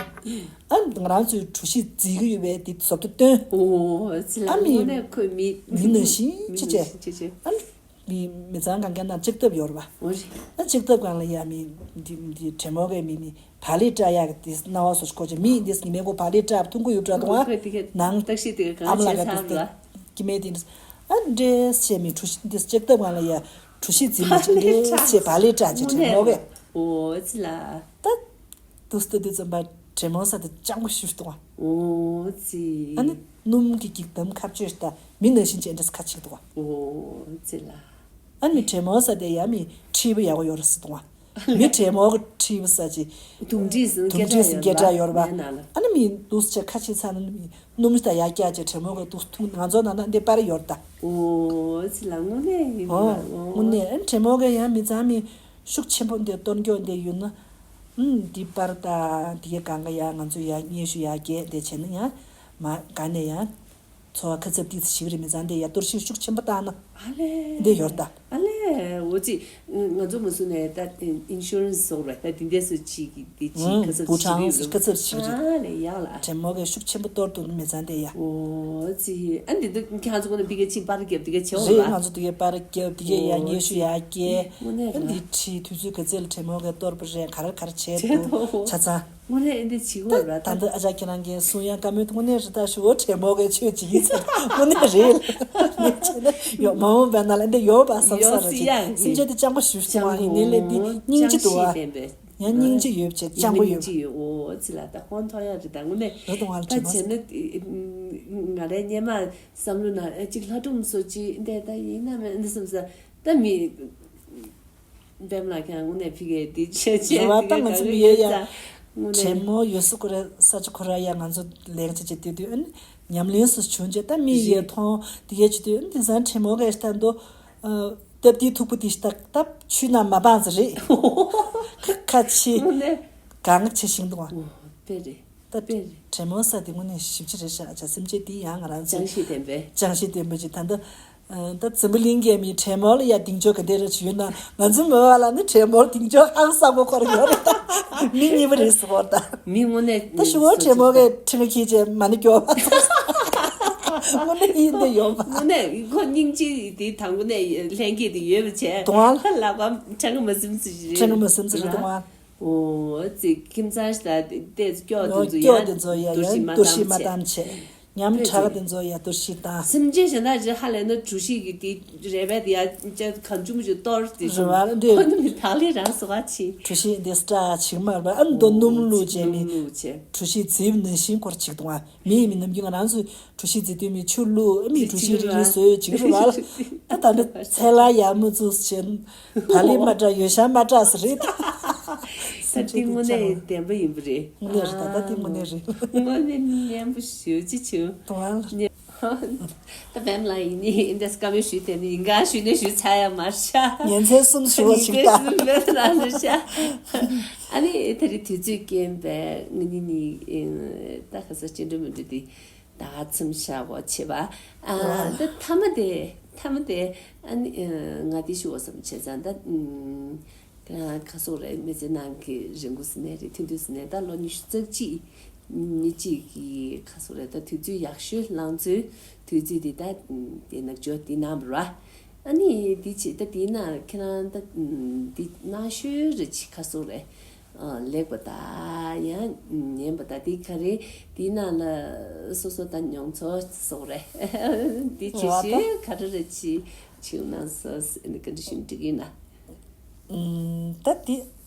ཨ་ང་རང་ཚོའི་གྲུ་བཞི་རྫིག་གི་ཡོད་པའི་དེ་བཟོ་ལྟ་བཏོན། འོ་ཙི་ལ། ཨ་མི་དངོས་གནས་ཁོས་མི་མི་ནང་བཞིན་མི་ཅི་ནང་བྱས། བཞིན་ཅི་བྱས། ཨ་མི་མི་ཚང་གང་ག་ན་ལྕགས་ཐབ་ཡོད་ར་བ། འོ་རེད། ཨ་ལྕགས་ཐབ་སྒང་ལ་ཡ་མི་འདི་འདི་དྲེད་མོང་གི་མི་མི། བག་ལེབ་བཀྲ་ཡག་གི་དེ་སྣང་བ་སོགས་ཀྱི་མི་འདི་ཉི་མའི་གོང་བག་ལེབ་བཀྲ་བ་མཐོང་གི་ཡོད་འདྲ་འདུག་ཨ། ཁོས་དེ་གའི་ནང་བརྟག་ཞིབ་དེ་ག་ཨ་མ་ལགས་ཀྱིས་ཚར་དེ་ལ། སྐྱེ་དམན་དེ་འདྲ་ཨ་འདྲེས་བྱས་མི་གྲུ་བཞི་འདི་ལྕགས་ཐབ་སྒང་ལ་ཡ་གྲུ་བཞི་འཛིན་པ་ཅིག་འདྲེས་བྱས་བག་ལེབ་བཀྲ་ཅིག་དྲན་ནོ་གས། འོ་ཙི་ལ། ད་དུས་སྟོད་དུས་ཙམ་པ་དྲེད་མོང་ས་དེ་སྤྱང་པོ་ཞིག་འདུག་ཨ། འོ་ཙི། ཨ་ནི་སྣུམ་གྱི་འགྱིག་དམ་ཁ་གཅོད་ད་མི་ནང་བཞིན་བྱས་འདྲེས་ཁ་ཅིག་འདུག་ཨ། འོ་ཙི་ལ། ཨ་ནི་དྲེད་མོང་ས་དེ་ཡ་མི་མཁྲིས་པ་ཡག་པོ་ཡོད་རེད་ཟེར་འདུག་ཨ། མི་དྲེད་མོང་གི་མཁྲིས་པ་ས་ཅིག་དུག་མཁྲིས་ཟེར་དུག་མཁྲིས་ཟེར་སྐད་སྐད་གྲགས་ཡོད་རེད་པ། ཡོད་རེད་པ། ཨ་ནི་མི་འདུག་སེ་ཁ་ཕྱེ་ཚར་ན་མི་སྣུམ་ཞིག་དང་ཡར་བཀྱག་བྱས་དྲེད་མོང་གི་འདུག་འཐུང་ང་ཚོ་ནང་ན་འདི་པར་ཡོད་རེད་ད། འོ་ཙི་ལ་དངོས་གནས་ཡིན་པ། འོ་འོ་དངོས་གནས་ཨ་ནི་དྲེད་མོང་གི་ཡང་མི་ཚང་མི་ཤུགས་ཆེན་པོ་འདི་གཏོར་མགྱོགས་འདི་ཡོད་ན། ཨུམ་འདི་པར་ད་འདི་ག་གང་ག་ཡ་ང་ཚོ་ཡ་སྙན་ཞུ་ཡ་རྒྱས་འདི་བྱས་ན་ཡང་མ་ག་ནས་ཡང་། འཚོ་བ་ཁ་ཚབ་ཏིག་ཙི་ཞིག་རེད། མི་ཚང་དེ་ཡ་གཏོར་བཤིག་ཤུགས་ཆེན་པོ་བཏང་ན། ཨ་ལས། འདི་ཡོད་ད། ཨ་ལས་འོ་ཙི། ང་ཚོ་མ་སུ་ནས་ད་ཨིན་ཤུ་རན་སི་སོགས་རེད་ད་དེ་འདྲས་སུ་ཅིག་གི་དེ་ཅིག་ཁ་ཚབ་བུ་ཆང་ཁ་ཚབ་ཞིག་རེད། ཨ་ལས་ཡག་ལ། དྲེད་མོང་གི་ཤུགས་ཆེན་པོ་གཏོར་འདུག་མི་ཚང་དེ་ཡ། འོ་ཙི། ཨ་འདི་འདི་ཁྱེད་ཚོ་ཀུན་ནས་འདི་ག་ཅིག་པར་རྒྱབ་འདི་ག་བྱེད་འོ་རེད། ལ། ང་ཚོ་འདི་ག་པར་རྒྱབ་འདི་ག་ཡ་སྙན་ཞུ་ཡ་རྒྱས། འོ་ཙི། དངོས་གནས་ཨ་འདི་ཁྲིད་དུས་ཚོད་ག་ཚད་ལ་དྲེད་མོང་གི་གཏོར་པ་རེད་ག་རེ་ག་རེ་བྱས་འདུག་ཆ་ཚང་། དངོས་གནས་ཨེ་འདི་བྱེད་དགོས་ར་ད། ད་ལྟ་ཨ་ཅག་ཁྱེད་རང་གིས་གསུང་ཡ་བཀའ་མོལ་དངོས་གནས་རེད་ད་ཞུ་བོ་དྲེད་མོང་གི་ཆོས་བྱེད་ཀྱི་ཚར་དངོས་གནས་རེད་ལ་ངས་བྱས་ན་ཡོད་མ་འོངས་པའི་ནང་ལ་འདི་ཡོད་པ་བསམ་ས་ར་ཅིག་སེམས་ཅན་དེ་སྤྱང་པོ་ཞུ་སོང་བ་ཡིན་ནའི་ལས་འདི་སྙིང་རྗེ་འདུག་བ། ཡང་སྙིང་རྗེ་ཡོད་བྱས་སྤྱང་པོ་ཡོད། སྙིང་རྗེ་ཡོད་འོ་ཙི་ལ་ད་ཧོན་ཐོ་ཡ་རེད་ད་དངོས་གནས། རེད་དང་བ་ལ་ད་དྲེད་མོང་བྱས་ན་ང་རའི་སྙེ་མ་བསམ་བློ་ན་ཨེ་ཅིག་ལྷ་སྒྲུང་བཟོ་ཅིག་འདས་ད་ཡིན་ན་མེད་འདི་བསམ་ས་ད་མི། པདྨ་ལགས་ཀྱང་དངོས་གནས་ཕི་གའི་འདི་བྱས་བྱས་རེ་བ་ད་ང་ཚོ་མི་ཡས་ཡ། དྲེད་མོང་ཡོད་ས་ཁོ་ར་ས་ཆ་ཁོ་ར་ཡ་ང་ཚོ་ལེགས་ཆ་ཆ་དེ་དུས་ཨ་ནི་ཉམས་ལེན་སུ་བྱུང་རྗེས་ད་མི་ཡས་མཐོང་དེ་གས་བྱེད་དུས་ཨ་ནི་དེང་སང་དྲེད་མོང་གས་ལྟ་འདུག་སྟབས་བདེའི་ཐུག་པོ་དེ་ལྟ་སྟབས་ཆུ་ན་མ་སྤངས་ཟེར་རེད། ཁ་ཆེ་དངོས་གནས་གང་ཆེ་ཤིང་འདུག་ཨ། དཔེ་རེད། ད་དཔེ་རེད། དྲེད་མོང་ས་དེ་དངོས་གནས་ཞིབ་ཆ་རེད་ཤག་ཨ་ཅག་སེམས་ཅན་དེ་ཡང་ང་རང་ཚོ་ཅང་ཤེས་ལྡན་པས། ཅང་ཤེས་ལྡན་པ་ཅིག་ད་ལྟ། ད་འཛམ་བུ་གླིང་གའི་མི་དྲེད་མོང་ལ་ཡ་གདེང་ཚོད་ག་འདྲ་རེ་ཅིག་ཡོད་ན་ང་ཚོ་མི་བ་ལ་ནི་དྲེད་མོང་གདེང་ཚོད་ཧང་སང་པོ་ཁོ་ར་ཡོད་རེད་ད། མི་གཉིས་པ་རེད་ཟེར་བ་ད། མི་དངོས་གནས་ད་ཞུ་བོ་དྲེད་མོང་གི་ཁྲི་ང་ཁྱེད་ཅེས་མ་ནི་སྐྱོ་བ། དངོས་གནས་ཡིན་འདི་ཡོད་པ། དངོས་གནས་ཁོ་སྙིང་རྗེ་དེ་དང་པོ་ནས་ལྷན་སྐྱེས་དེ་ཡོད་པ་བྱས། དུང་བ། ད་ལག་པ་ཁྲ་ང་མ་སིམ་སི་རེད། ཁྲ་ང་མ་སིམ་སི་རེད་དུང་བ། འོ་ཙི་ཁྱིམ་ཚང་ཞིག་ལ་བལྟས་སྐྱོ་དེ་ཚོ་སྐྱོ་ཡང་དེ་ཚོ་ཡ་གཏོར་ཡ་བཤིག་མ་གཏོར་བཤིག་མ་བཏང་བྱས། བཏང་བྱས། ཉམ་དཔེ་ཕྲ་ཅིག་ག་དེ་ཚོ་ཡ་གཏོར་བཤིག་བཏང་། སེམས་ཅན་གཞན་དག་ཅིག་ཧ་ལས་ན་གྲུ་བཞི་གི་དེ་རལ་པའི་དེ་ཡ་ཅ་གང་བྱུང་མི་བྱུང་གཏོར་དེ་རེད་བ་ལ་འདི། ཁོ་ནི་མི་བག་ལེབ་རང་སོ་བ་ཕྱིན། གྲུ་བཞི་འདི་སྐྲ་ཆིག་མར་བ་ཨ་མདོ་སྣུམ་བླུགས་བྱས་མི། སྣུམ་བླུགས་བྱས། གྲུ་བཞི་རྫིབ་ནང་བཞིན་སྐོར་ཅིག་གཏོང་བ། མི་ཡི་མི་ནམ་རྒྱུན་ང་རང་ཚོས་གྲུ་བཞི་རྫི་དུས་མི་ཆུ་བླུགས་མི་གྲུ་བཞི་རིག་རིག་བཟོས་ཅིག་རེད་བ། ད་ད་འདི་ཚལ་ལ་ཡར་མོ་བཙུགས་བྱས་བག་ལེབ་མ་དྲག་ཡོད་ཤ་མ་དྲག་ཟེར་རེད། ད་འདི་དངོས་གནས་བདེན་པ་ཡིན་པ་རེད། དངོས་གནས་རེད། ད་ལྟ་འདི་དངོས་གནས་རེད། དངོས་གནས་སྙན་པོ་ཞེ་པོ་ཅིག་བྱུང་། དུང་ཨ། ད་བེམ་ལགས་ཡིན་ནི་འདི་བཀའ་མོལ་ཞུས་དེ་ནི་ཡིན་ག་ཞུས་ནས་ཞུས་ཚར་ཡ་མ་རེད་ཤག་ཉིན་མཚན་གསུམ་ཞུ་བ་ཞིག་ད། ཉིན་མཚན་གསུམ་ལོས་ལ་རེད་ཤག་ཨ་ནི་ད་རེས་དུས་ཚོད་རྐྱེན་པས་ང་གཉིས་ནི་ད་ག་ས་ཅི་འགྲོ་མི་འགྲོ་དེ་ད་མཚམས་བཞག་གོ་བྱེད་པ། ཨ་ད་མཐའ་མ་དེ་མཐའ་མ་དེ་ཨ་ནི་ང་དེ་ཞུ་བ་བསམ་བྱས་ཙང་ད། ཁ་སོག་རེད། མི་ཚེ་ནང་གི་རིང་པོ་ཟིན་ནས་རེད། ཐུང་ཐུང་ཟིན་ནས་ད་ལོ་ཉི་ཤུ་རྩ་གཅིག་ཉི་གཅིག་གི་ཁ་སོག་རེད། ད་དུས་ཚོད་ཡག་ཤོས་ལང་ཚོའི་དུས་ཚོད་འདི་ད་དེ་ནག་ཇོ་འདི་གནང་བ་ར། ཨ་ནི་འདི་བྱེད་ད་འདི་ན་ཁྱེད་རང་ད་འདི་གནང་ཤོས་རེད་ཅི་ཁ་སོག་རེད། ལེགས་པ་ད་ཡང་ཉན་པ་ད་འདི་ག་རེ་འདི་ན་ལ་སོ་སོ་ད་མྱོང་ཚོར་སོག་རེད། འདི་བྱེད་ཤོས་ག་རེ་རེད་ཅི་ཆིའུ་ནང་སོ་སི་ཨ་ནི་ག་འདྲ་ཞིག་འགྲིག་ཡིན་ན། ད་དེ་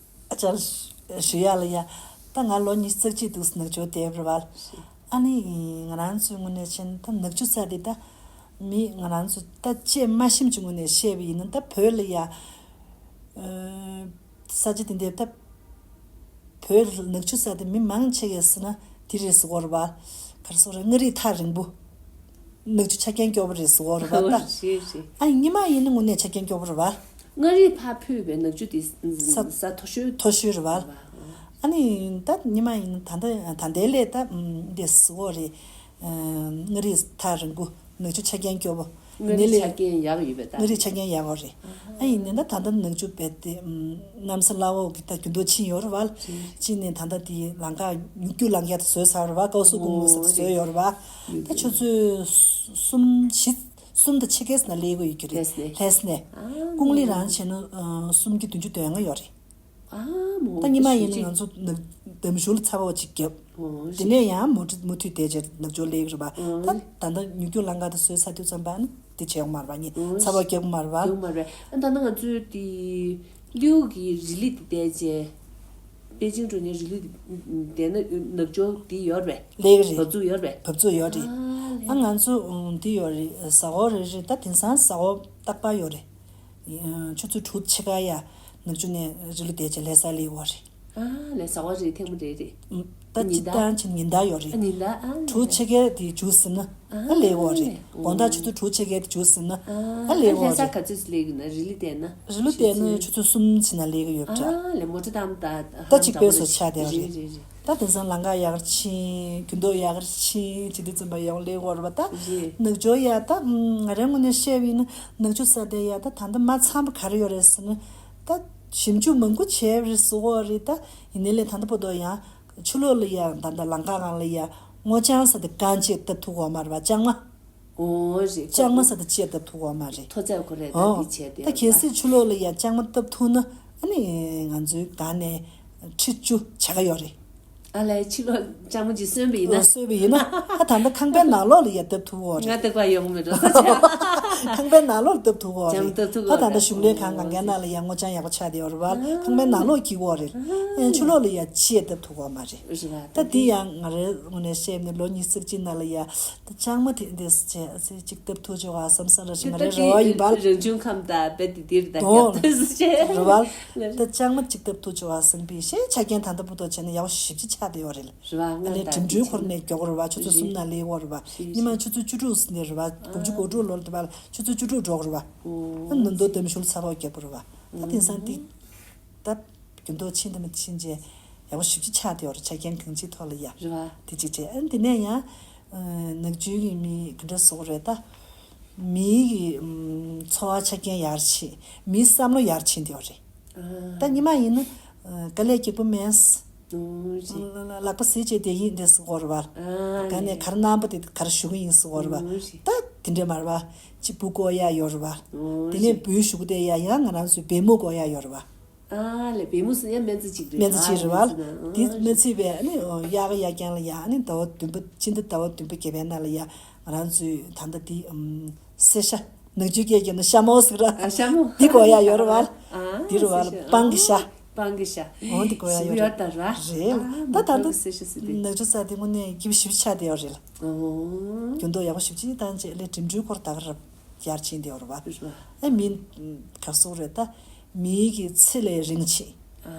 ཨ་ཅག་ཞུ་ཡག་ལ་ཡ། ད་ང་ལོ་ཉི་ཤུ་རྩ་གཅིག་འདུག་ནག་ཇོ་བསྡད་པ་རེད་བ། ཨ་ནི་ང་རང་ཚོའི་དངོས་གནས་བྱས་ན་ད་ནག་ཇོ་ས་དེ་ད་མི་ང་རང་ཚོ་ད་བཅད་མ་ཤེས་ཀྱི་དངོས་གནས་བཤད་པ་ཡིན་ན་ད་བོད་ལ་ཡ། ས་ཆ་དེ་འདྲ་ད་བོད་ནག་ཆུ་ས་དེ་མི་མང་ཆེ་གས་ཟེར་ན་དེ་རེད་ཟེར་གོ་རེད་བ། ག་རེ་ཟེར་རེད། མངའ་རིས་ཐག་རིང་པོ། ནག་ཆུ་ཆ་རྐྱེན་སྐྱོ་པོ་རེད་ཟེར་གོ་རེད་བ་ད། རེད་རེད། ཨ་ཉི་མ་ཡིན་ན་དངོས་གནས་ཆ་རྐྱེན་སྐྱོ་པོ་རེད་བ། མངའ་རིས་ཕར་ཕུད་པའི་ནག་ཆུ་དེ་ས་ས་མཐོ་ཤོས་མཐོ་ཤོས་རེད་བ། ཨ་ནི་ད་ཉི་མ་ཡིན་ན་ད་ལྟ་ད་ལྟའི་སླད་ད་འདི་ཟེར་གོ་རེད། མངའ་རིས་ཐག་རིང་པོ། ནག་ཆུ་ཆ་རྐྱེན་སྐྱོ་པོ། མངའ་རིས་ཆ་རྐྱེན་ཡག་ཡོད་པའི་ད། མངའ་རིས་ཆ་རྐྱེན་ཡག་པོ་རེད། ཨ་ཡིན་ནའི་ད་ད་ལྟ་ནག་ཆུ་བས་ཏེ་གནམ་ས་བླ་འོག་གི་ད་རྒྱུན་ཐོག་ཕྱིན་ཡོད་རེད་བ། ཕྱིན་ནས་ད་ལྟ་དེ་ལམ་ཁ་ཉུག་རྒྱུ་ལམ་ཁ་ད་བཟོས་ཚར་རེད་བ། ཀའོ་སུ་ཀུང་ལུ་ཟེར་བཟོས་ཡོད་རེད་བ། ད་ཆུ་ཚོད་གསུམ་བཞི་གསུམ་དང་ཕྱེད་ཀའི་ནང་སླེབས་ཀྱི་ཡོད་ཀྱི་རེད། ལྷས་ནས། ཀུང་ལི་རང་བྱས་ན་གསུམ་གྱི་བདུན་ཅུ་དོན་ལྔ་ཡོད་རེད། ད་ཉི་མ་ཡིན་ན་ང་ཚོ་འདམ་གཞུང་ལ་ཚ་བ་ཅིག་བརྒྱབ། དེ་ནས་ཡང་མུ་མཐུད་དེ་རྗེས་ནག་ཆུ་སླེབས་རེད་པ། ད་ད་ལྟ་ཉུག་རྒྱུ་ལམ་ཁ་དེ་བཟོས་ཚར་དུས་ཙམ་པ་ནི་དེ་བྱེད་ཡོང་མ་རེད་པ། ནི་ཚ་བ་བརྒྱབ་མ་རེད་པ། ཡོང་མ་རེད། ད་ནང་ང་ཚོའི་དེ་ལིའུ་གི་རི་ལི་དེ་བལྟས་རྗེས། པེ་ཅིང་འགྲོ་མཁན་རི་ལི་དེ་བལྟས་ན་ནག་ཆུ་དེ་ཡོད་རེད། སླེབས་རེད། བབས་ཚུགས་ཡོད་རེད། བབས་ཚུགས་ཡོད་རེད། ཨ་ང་ཚོ་དེ་ཡོད་རེད། ཟ་ཧོར་རེད་རེད། ད་དེང་སང་ཟ་ཧོར་རྟག་པར་ཡོད་རེད། ཆུ་ཚོད་དྲུག་ཕྱེད་ཀ་ཡ། ནག་ཆུ་ནས་རི་ལི་དེ་བྱས་ལྷ་ས་སླེབས་ཡོད་རེད། ཨ་ལས་ཟ་བ་རེད། ཐེངས་མ་རེ་རེ། ད་ཉིན་ཅི་ལྟར་ད་ཕྱིན་ཉིན་ལྟར་ཡོད་རེད། ཉིན་ལྟར་ཨ་ལས། དྲུག་ཕྱེད་ཀའི་དེ་མཇུག་ཟིན་ན་ཨ་སླེབས་ཡོད་རེད། དགོང་དག་ཆུ་ཚོད་དྲུག་ཕྱེད་ཀའི་དེ་མཇུག་ཟིན་ན་ཨ་སླེབས་ཡོད་ལྷ་ས་རེད། ག་ཚོད་སླེབས་ཀྱི་ན་རི་ལི་བལྟས་ན། རི་ལི་བལྟས་ན་ཆུ་ཚོད་གསུམ་ཕྱིན་ན་སླེབས་ཀྱི་ཡོད་རེད། ཨ་ལས་མོ་ཊ་བཏང་ད་ད་གཅིག་པའི་བཟོ་ཆགས་བསྡད་ཡོད་རེད། རེད་རེད་རེད། ད་དེང་སང་ལམ་ཁ་ཡག་རེ་ཕྱིན། རྒྱུན་ཐོག་ཡག་རེ་ཕྱིན་བྱེད་དུས་ཙམ་པ་ཡོང་སླེབས་ཡོད་རེད་པ་ད། རེད། ནག་ཆུ་ཡ་ད་ང་རའི་ངོས་ནས་བཤད་པ་ཡིན་ན་ནག་ཆུ་ས་དེ་ཡ་ད་ད་ལྟ་མ་འཚམས་པ་ག་རེ་ཡོད་རེད་ཟེར་ན། ད་ཞིབ་འཇུག་མང་པོ་བྱས་པ་རེད་ཟེར་གོ་རེད་ད། ཡིན་ནའི་ལས་ད་ལྟ་བར་དུ་ཡང་ཕྱི་ལོགས་ལ་ཡ་ད་ལྟ་ལམ་ཁ་སྒང་ལ་ཡ་སྔོ་ལྗང་ས་དེ་གང་ཅིག་བཏབ་ཐུབ་ཡོད་མ་རེད་པ། ལྕང་མ། ཨོ་རེད། ལྕང་མ་ས་དེ་ཅིག་བཏབ་ཐུབ་ཡོད་མ་རེད། མཐོ་ཚད་ཁོ་རེ་ད། ཨོ་འདི་བྱས་ཏེ་ད་གལ་སྲིད་ཕྱི་ལོགས་ལ་ཡ་ལྕང་མ་བཏབ་ཐུབ་ན་ཨ་ནི་ང་ཚོའི་སྒང་ནས་ཁྲི་བཅུ་བྱ་དགའ་ཡོད་རེད། ཨ་ལས་ཕྱི་ལོགས་ལྕང་མ་ཅིག་སོན་པ་ཡིན་ན། ཨོ་སོན་པ་ཡིན་ན་ཨ་ད་ལྟ་ཁང་པའི་ནང་ལོགས་ལ་ཡ་བཏབ་ཐུབ་ཡོད་རེད། ང་བཏབ་པ་ཡོང་མི་འགྲོ་ས་ཆ། ཁང་པའི་ནང་ལོགས་ལ་བཏབ་ཐུབ་ཡོད་རེད། ལྕང་མ་བཏབ་ཐུབ་ཡོད་རེད། ཨ་ད་ལྟ་གཞུང་ལས་ཁང་སྒང་གའི་ནང་ལ་ཡ་སྔོ་ལྗང་ཡག་པོ་ཆགས་བསྡད་ཡོད་རེད་པ། ཁང་པའི་ནང་ལོགས་འཁྱེར་ཡོད་རེད། ཨ་ཕྱི་ལོགས་ལ་ཡ་ཅིག་བཏབ་ཐུབ་ཡོད་མ་རེད། རེད་པ། ད་འདི་ཡང་ང་རའི་ངོས་ནས་བཤད་ནས་ལོ་ཉི་ཤུ་རྩ་གཅིག་ནང་ལ་ཡ། ད་ལྕང་མ་དེ་འདི་བྱས་ཨ་ཙི་ཅིག་བཏབ་ཐུབ་བྱུང་བ་བསམ་བསམ་ར་ཞིག་ང་རའི་རེ་བ་ཡིན་པ། རང་བྱུང་ཁམས་དང་རྦད་དེ་འདིར་ད་ཨོ་རྒྱབ་ཐུབ་སུ་བྱས། རེད་པ། ད་ལྕང་མ་ཅིག་བཏབ་ཐུབ་བྱུང་བ་བསམ་པའི་ཤེས་ཆ་རྐྱེན་ད་ལྟ་བར་དུ་བྱས་ན་ཡག་པོ་ཞེ་པོ་ཅིག་ཆགས་བསྡད་ཡོད་རེད། རེད་པ། ང་ཨ་ནི་ད་འགྲིམ་འགྲུལ་ཁོ་ནས་མགྱོགས་རེད་པ། ཆུ་ཚོད་གསུམ་ནང་སླེབས་ཡོད་རེད་པ། ཉི་མ་ཆུ་ཚོད་བཅུ་དྲུག་ཟིན་ནས་རེད་པ། དགུ་བཅུ་གོ་དྲུག་ལོར་དེ་པ་ཆུ་ཚོད་བཅུ་དྲུག་འགྲོ་གི་རེད་པ། ཨ་ནི་མདོ་འདེམས་ཤོག་ལ་ཚ་བ་རྒྱབ་པ་རེད་པ། ད་དེང་སང་འདི། ད། རྒྱུན་ཐོག་ཕྱིན་དང་མ་ཕྱིན་བྱས་ཡག་པོ་ཞེ་པོ་ཅིག་ཆགས་བསྡད་ཡོད་རེད། ཆ་རྐྱེན་གང་ཅིའི་ཐོག་ལ་ཡ། རེད་པ། དེ་གཅིག་བྱས། ཨ་ནི་དེ་ནས་ཡང་། ནག་ཆུའི་གི་མི་ག་འདྲ་བཟོ་གི་རེད་ད། མིའི་གི་འཚོ་བ་ཆ་རྐྱེན་ཡར་ཕྱིན། མིའི་བསམ་བློ་ཡར་ཕྱིན་བསྡད་ཡོད་རེད། ཨ། ད་ཉི་མ་ཡིན་ན། དཀའ་ལས་སྐྱིད་པོ་མེད། ཨོ་རེད། ལག་པ་བཟས་བྱས་བསྡད་ཡིན་འདྲ་ཟེར་གོ་རེད་པ། ཨ་ག་ནས་ག་རེ་གནང་པ་དེ་ག་རེ་ཞུ་གི་ཡིན་ཟེར་གོ་རེད་པ། ཨོ་རེད། ད་དེ་འདྲ་མ་རེད་པ། གཅིག་བུ་བསྐོ་ཡ་ཡོད་རེད་པ། ཨོ་དེ་ནས་རེད། བུའི་གཞུག་གུ་དེ་ཡ་ཡང་ང་རང་ཚོའི་བུ་མོ་བསྐོ་ཡ་ཡོད་རེད་པ། ཨ་ལས་བུ་མོ་ཟེར་ཡ་སྨན་རྩིས་གཅིག་རེད། སྨན་རྩིས་གཅིག་རེད་པ། ཨ་དེ་སྨན་རྩིས་པས་ཨ་ནི་གཡག་གཡག་རྐྱང་ལ་ཡ་ཨ་ནི་ཟླ་བ་བདུན་པ་སྤྱི་ཟླ་ཟླ་བ་བདུན་པ་བརྒྱད་པའི་ནང་ལ་ཡ་ང་རང་ཚོའི་ད་ལྟ་དེ་ཨམ་སེར་ཤ། ནག་ཆུའི་སྐད་ཀྱི་ནི་ཤ་མོ་ཟེར་ར། ཨ་ཤ་མོ། འདི་བསྐོ་ཡ་ཡོད་རེད་པ། ཨ་འདི་རེད་པ། སེར་ཤ། སྤང་གི་ཤ། སྤང་གི་ཤ། འོ་འདི་བསྐོ་ཡ་ཞིམ་ཡོད་ཡོད་རེད། ད་ར། རེད། ཨ་ད་ད་སྤང་གི་སེར་ཤ་ཟེར་དེ། ནག་ཆུ་ས་དེ་དངོས་གནས་སྐྱིད་པོ་ཞེ་པོ་ཆགས་བསྡད་ཡོད་རེད་ལ། ཨོ། རྒྱུན་ཐོག་ཡག་པོ་ཞེ་པོ་ཅིག་བཏང་རྗེས་ལས་འགྲིམ་འགྲུལ་སྐོར་ད་ག་ར་ཡར་ཕྱིན་བསྡད་ཡོད་རེད་པ། རེད་པ། ཨ་མི་ག་སོག་རེད་ད། མིའི་གི་ཚེ་ལས་རིང་ཕྱིན། ཨ་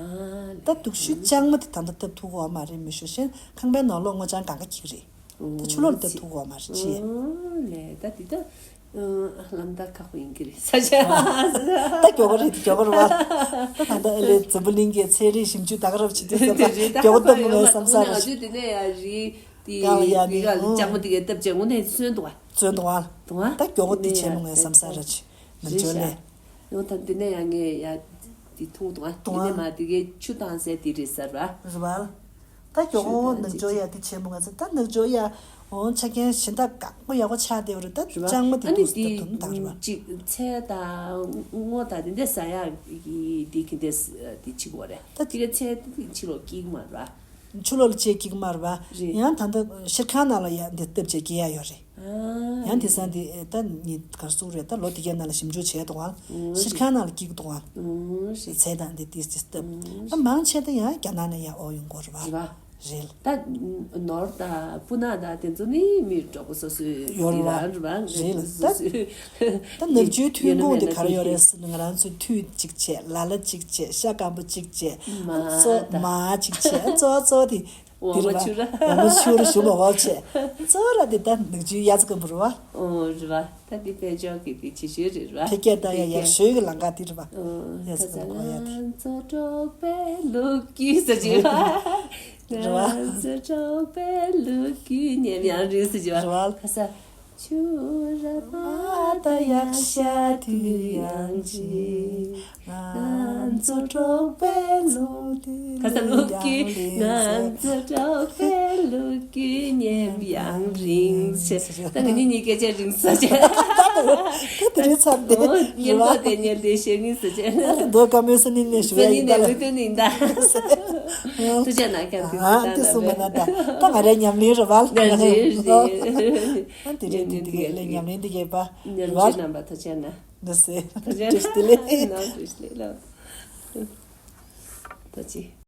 ད་དུག་ཤུ་ལྕང་མ་དེ་ད་ལྟ་བཏབ་ཐུབ་ཀྱི་ཡོད་མ་རེད། མི་ཤོ་ཤན་ཁང་པའི་ནང་ལོགས་སྔོ་ལྗང་གང་ག་འཁྱེར་གྱི་རེད། ད་ཆུ་ལོག་ལ་བཏབ་ཐུབ་ཀྱི་ཡོད་མ་རེད་ཅེས། ཨོ་ལས་ད་དེ་ད་ལམ་ད་ཁག་པོ་ཡིན་གྱི་རེད་ས་ཆ། ད་མགྱོགས་པོ་རེད། མགྱོགས་པོ་རེད་བ། ད་ད་ལྟ་ཨ་ལས་འཛམ་བུ་གླིང་གི་ཚན་རིག་ཞིབ་འཇུག་ད་ག་རབ་བྱེད་དུས་ཙམ་པ་མགྱོགས་པོ་བཏབ་དགོས་ངས་བསམ་ས་རེད། དེ་ནས་ཡ་རི་དེ་ཡང་ཡ་ནི་ལྕང་མ་དེ་གས་བཏབ་བྱས་དངོས་གནས་སོན་འདུག་བ། བཙོན་དུ་བ། དུ་བ། ད་མགྱོགས་པོ་དེ་བྱས་མོ་ངས་བསམ་ས་ར་ཆི། ནམ་ཇོ་ལེ། ཡོང་ད་འདི་ནས་ཡང་ངས་ཡ་དེ་ཐུང་དུ་བ། དུ་བ། དེ་ནས་མ་དེ་གའི་ཆུ་བཏང་སའི་དེ་རེད་ཟེར་བ། རེད་བ། ད་མགྱོགས་པོ་ནམ་ཇོ་ཡ་དེ་བྱས་མོ་ང་ཚོ་ད་ནམ་ཇོ་ཡ་འོང་ཆ་རྐྱེན་གཞན་དག་གང་པོ་ཡག་པོ་ཆགས་བསྡད་པ་རེད། ད་ལྕང་མ་དེ་དུས་སུ་ད་དུམ་དག་རེད་བ། ཅིག་ཚལ་དང་སྔོ་དང་དེ་འདྲ་ཟ་ཡག་གི་དེ་གི་འདྲ་དེ་ཆི་གོ་རེད། ད་དེ་གའི་ཚལ་དེ་ཕྱི་ལོགས་སྐྱིད་མ་རེད་བ། ཆུ་ལོག་ལ་བཅད་ཀྱི་མ་རེད་བ། རེད། ཡང་ད་ལྟ་ཤར་ཁང་ནང་ལ་ཡང་འདི་སྟབས་བཅད་ཀྱི་ཡ་ཡོད་རེད། ཨ། ཡང་དེ་སང་འདི་ད་ཉི་གར་སུ་རེད། ད་ལོ་དེ་གའི་ནང་ལ་ཞིབ་འཇུག་བྱས་འདུག་ཨང་། ཨོ་ཤར་ཁང་ནང་ལ་སྐྱིད་འདུག་ཨང་། ཨོ་ཤི། ཚེ་དང་འདི་ཏིས་ཏིས་སྟབས། ཨ་མང་ཆེ་ད་ཡང་རྒྱ་ནག་ནས་ཡང་ཨོ་ཡོང་གོ་རེད་བ། རེད་བ། རེད། ད་ནོར་དང་སྤུ་ན་དང་དེ་ཚོ་ནི་མི་གྲོགས་པོ་སོ་སོའི་ཡོད་རེད་བ། རེད་བ། རེད་ལ་སོ་སོའི། ད་ནག་ཆུའི་ཐོན་ཁུངས་དེ་ག་རེ་ཡོད་རེད་ཟེར་ན་ང་རང་ཚོའི་ཐུད་གཅིག་བྱས། ལ་ལ་གཅིག་བྱས། ཤ་སྐམ་པོ་གཅིག་བྱས། མ་གཙོ་ད་མ་གཅིག་བྱས། གཙོ་གཙོ་དེ། འོ་མ་ཆུ་ར། འོ་མ་ཆུ་ར་ཞུ་མ་བ་བྱས། གཙོ་ར་དེ་ད་ནག་ཆུའི་ཡ་ཙི་ཀམ་པོ་རེད་བ། ཨོ་རེད་བ། ད་འདི་དཔལ་འབྱོར་གྱི་དེ་ཆེ་ཤོས་རེད་བ། ཕལ་སྐད་ད་ཡ་ཡག་ཤོས་ཀྱི་ལམ་ཁ་དེ་རེད་བ། ཨོ་ཡ་ཙི་ཀམ་པོ་ཡ་དེ། ང་ཚོ་འབྲོག་པའི་ལོ་རྒྱུས་ཟེར་གྱི་བ། རེད་བ། ང་ཚོ་འབྲོག་པའི་ལོ་རྒྱུས་ཉམས་ཡང་རིང་ཟེར་གྱི་བ། རེད་བ། ཁ་ས། ཆུ་ར་མ་ད་ཡག་ཤ་དུས་ཡང་ཅི། ང་ཚོ་འབྲོག་པའི་ལོ་དུས་ཁ་ས་ལོ་རྒྱུས། ང་ཚོ་འབྲོག་པའི་ལོ་རྒྱུས་ཉམས་ཡང་རིང་ཟེར། ད་ང་གཉིས་གཉིས་སྐད་ཆ་རིང་ས་ཆ། ད་དེ་རིང་ཚར་ཏེ། ཨོ་ཉན་ཐོག་དེ་ཉན་དེ་ཤེས་ངེས་ཟེར་ཆ། ད་དེ་རྡོ་ཀ་མོའི་སོ་ནི་ནས་ཞུ་ཡ་ཡིན་ད་ལ། ལུས་སྟོན་ཡིན་ད། ཐུགས་རྗེ་གནང་། ཀྱང་དེ་ཨ་ད་དེ་གསུངས་མ་ན་ད། ད་ང་རའི་ཉམས་ལེན་རེད་བ། ད་རེད་རེད། ཨ་དེ་རེད། དེ་དེ་ལས་ཉམས་ལེན་དེ་གས་པ་ཉམས་རེད་བ། ཆེ་རྣམ་པ་ཐུགས་རྗེ་གནང་། འདི་སེ། ཐུགས་རྗེ་བཀྲ་ཤིས་བདེ་ལེགས། གནང་། བཀྲ་ཤིས་བདེ་ལེགས། ཐུགས་རྗེ།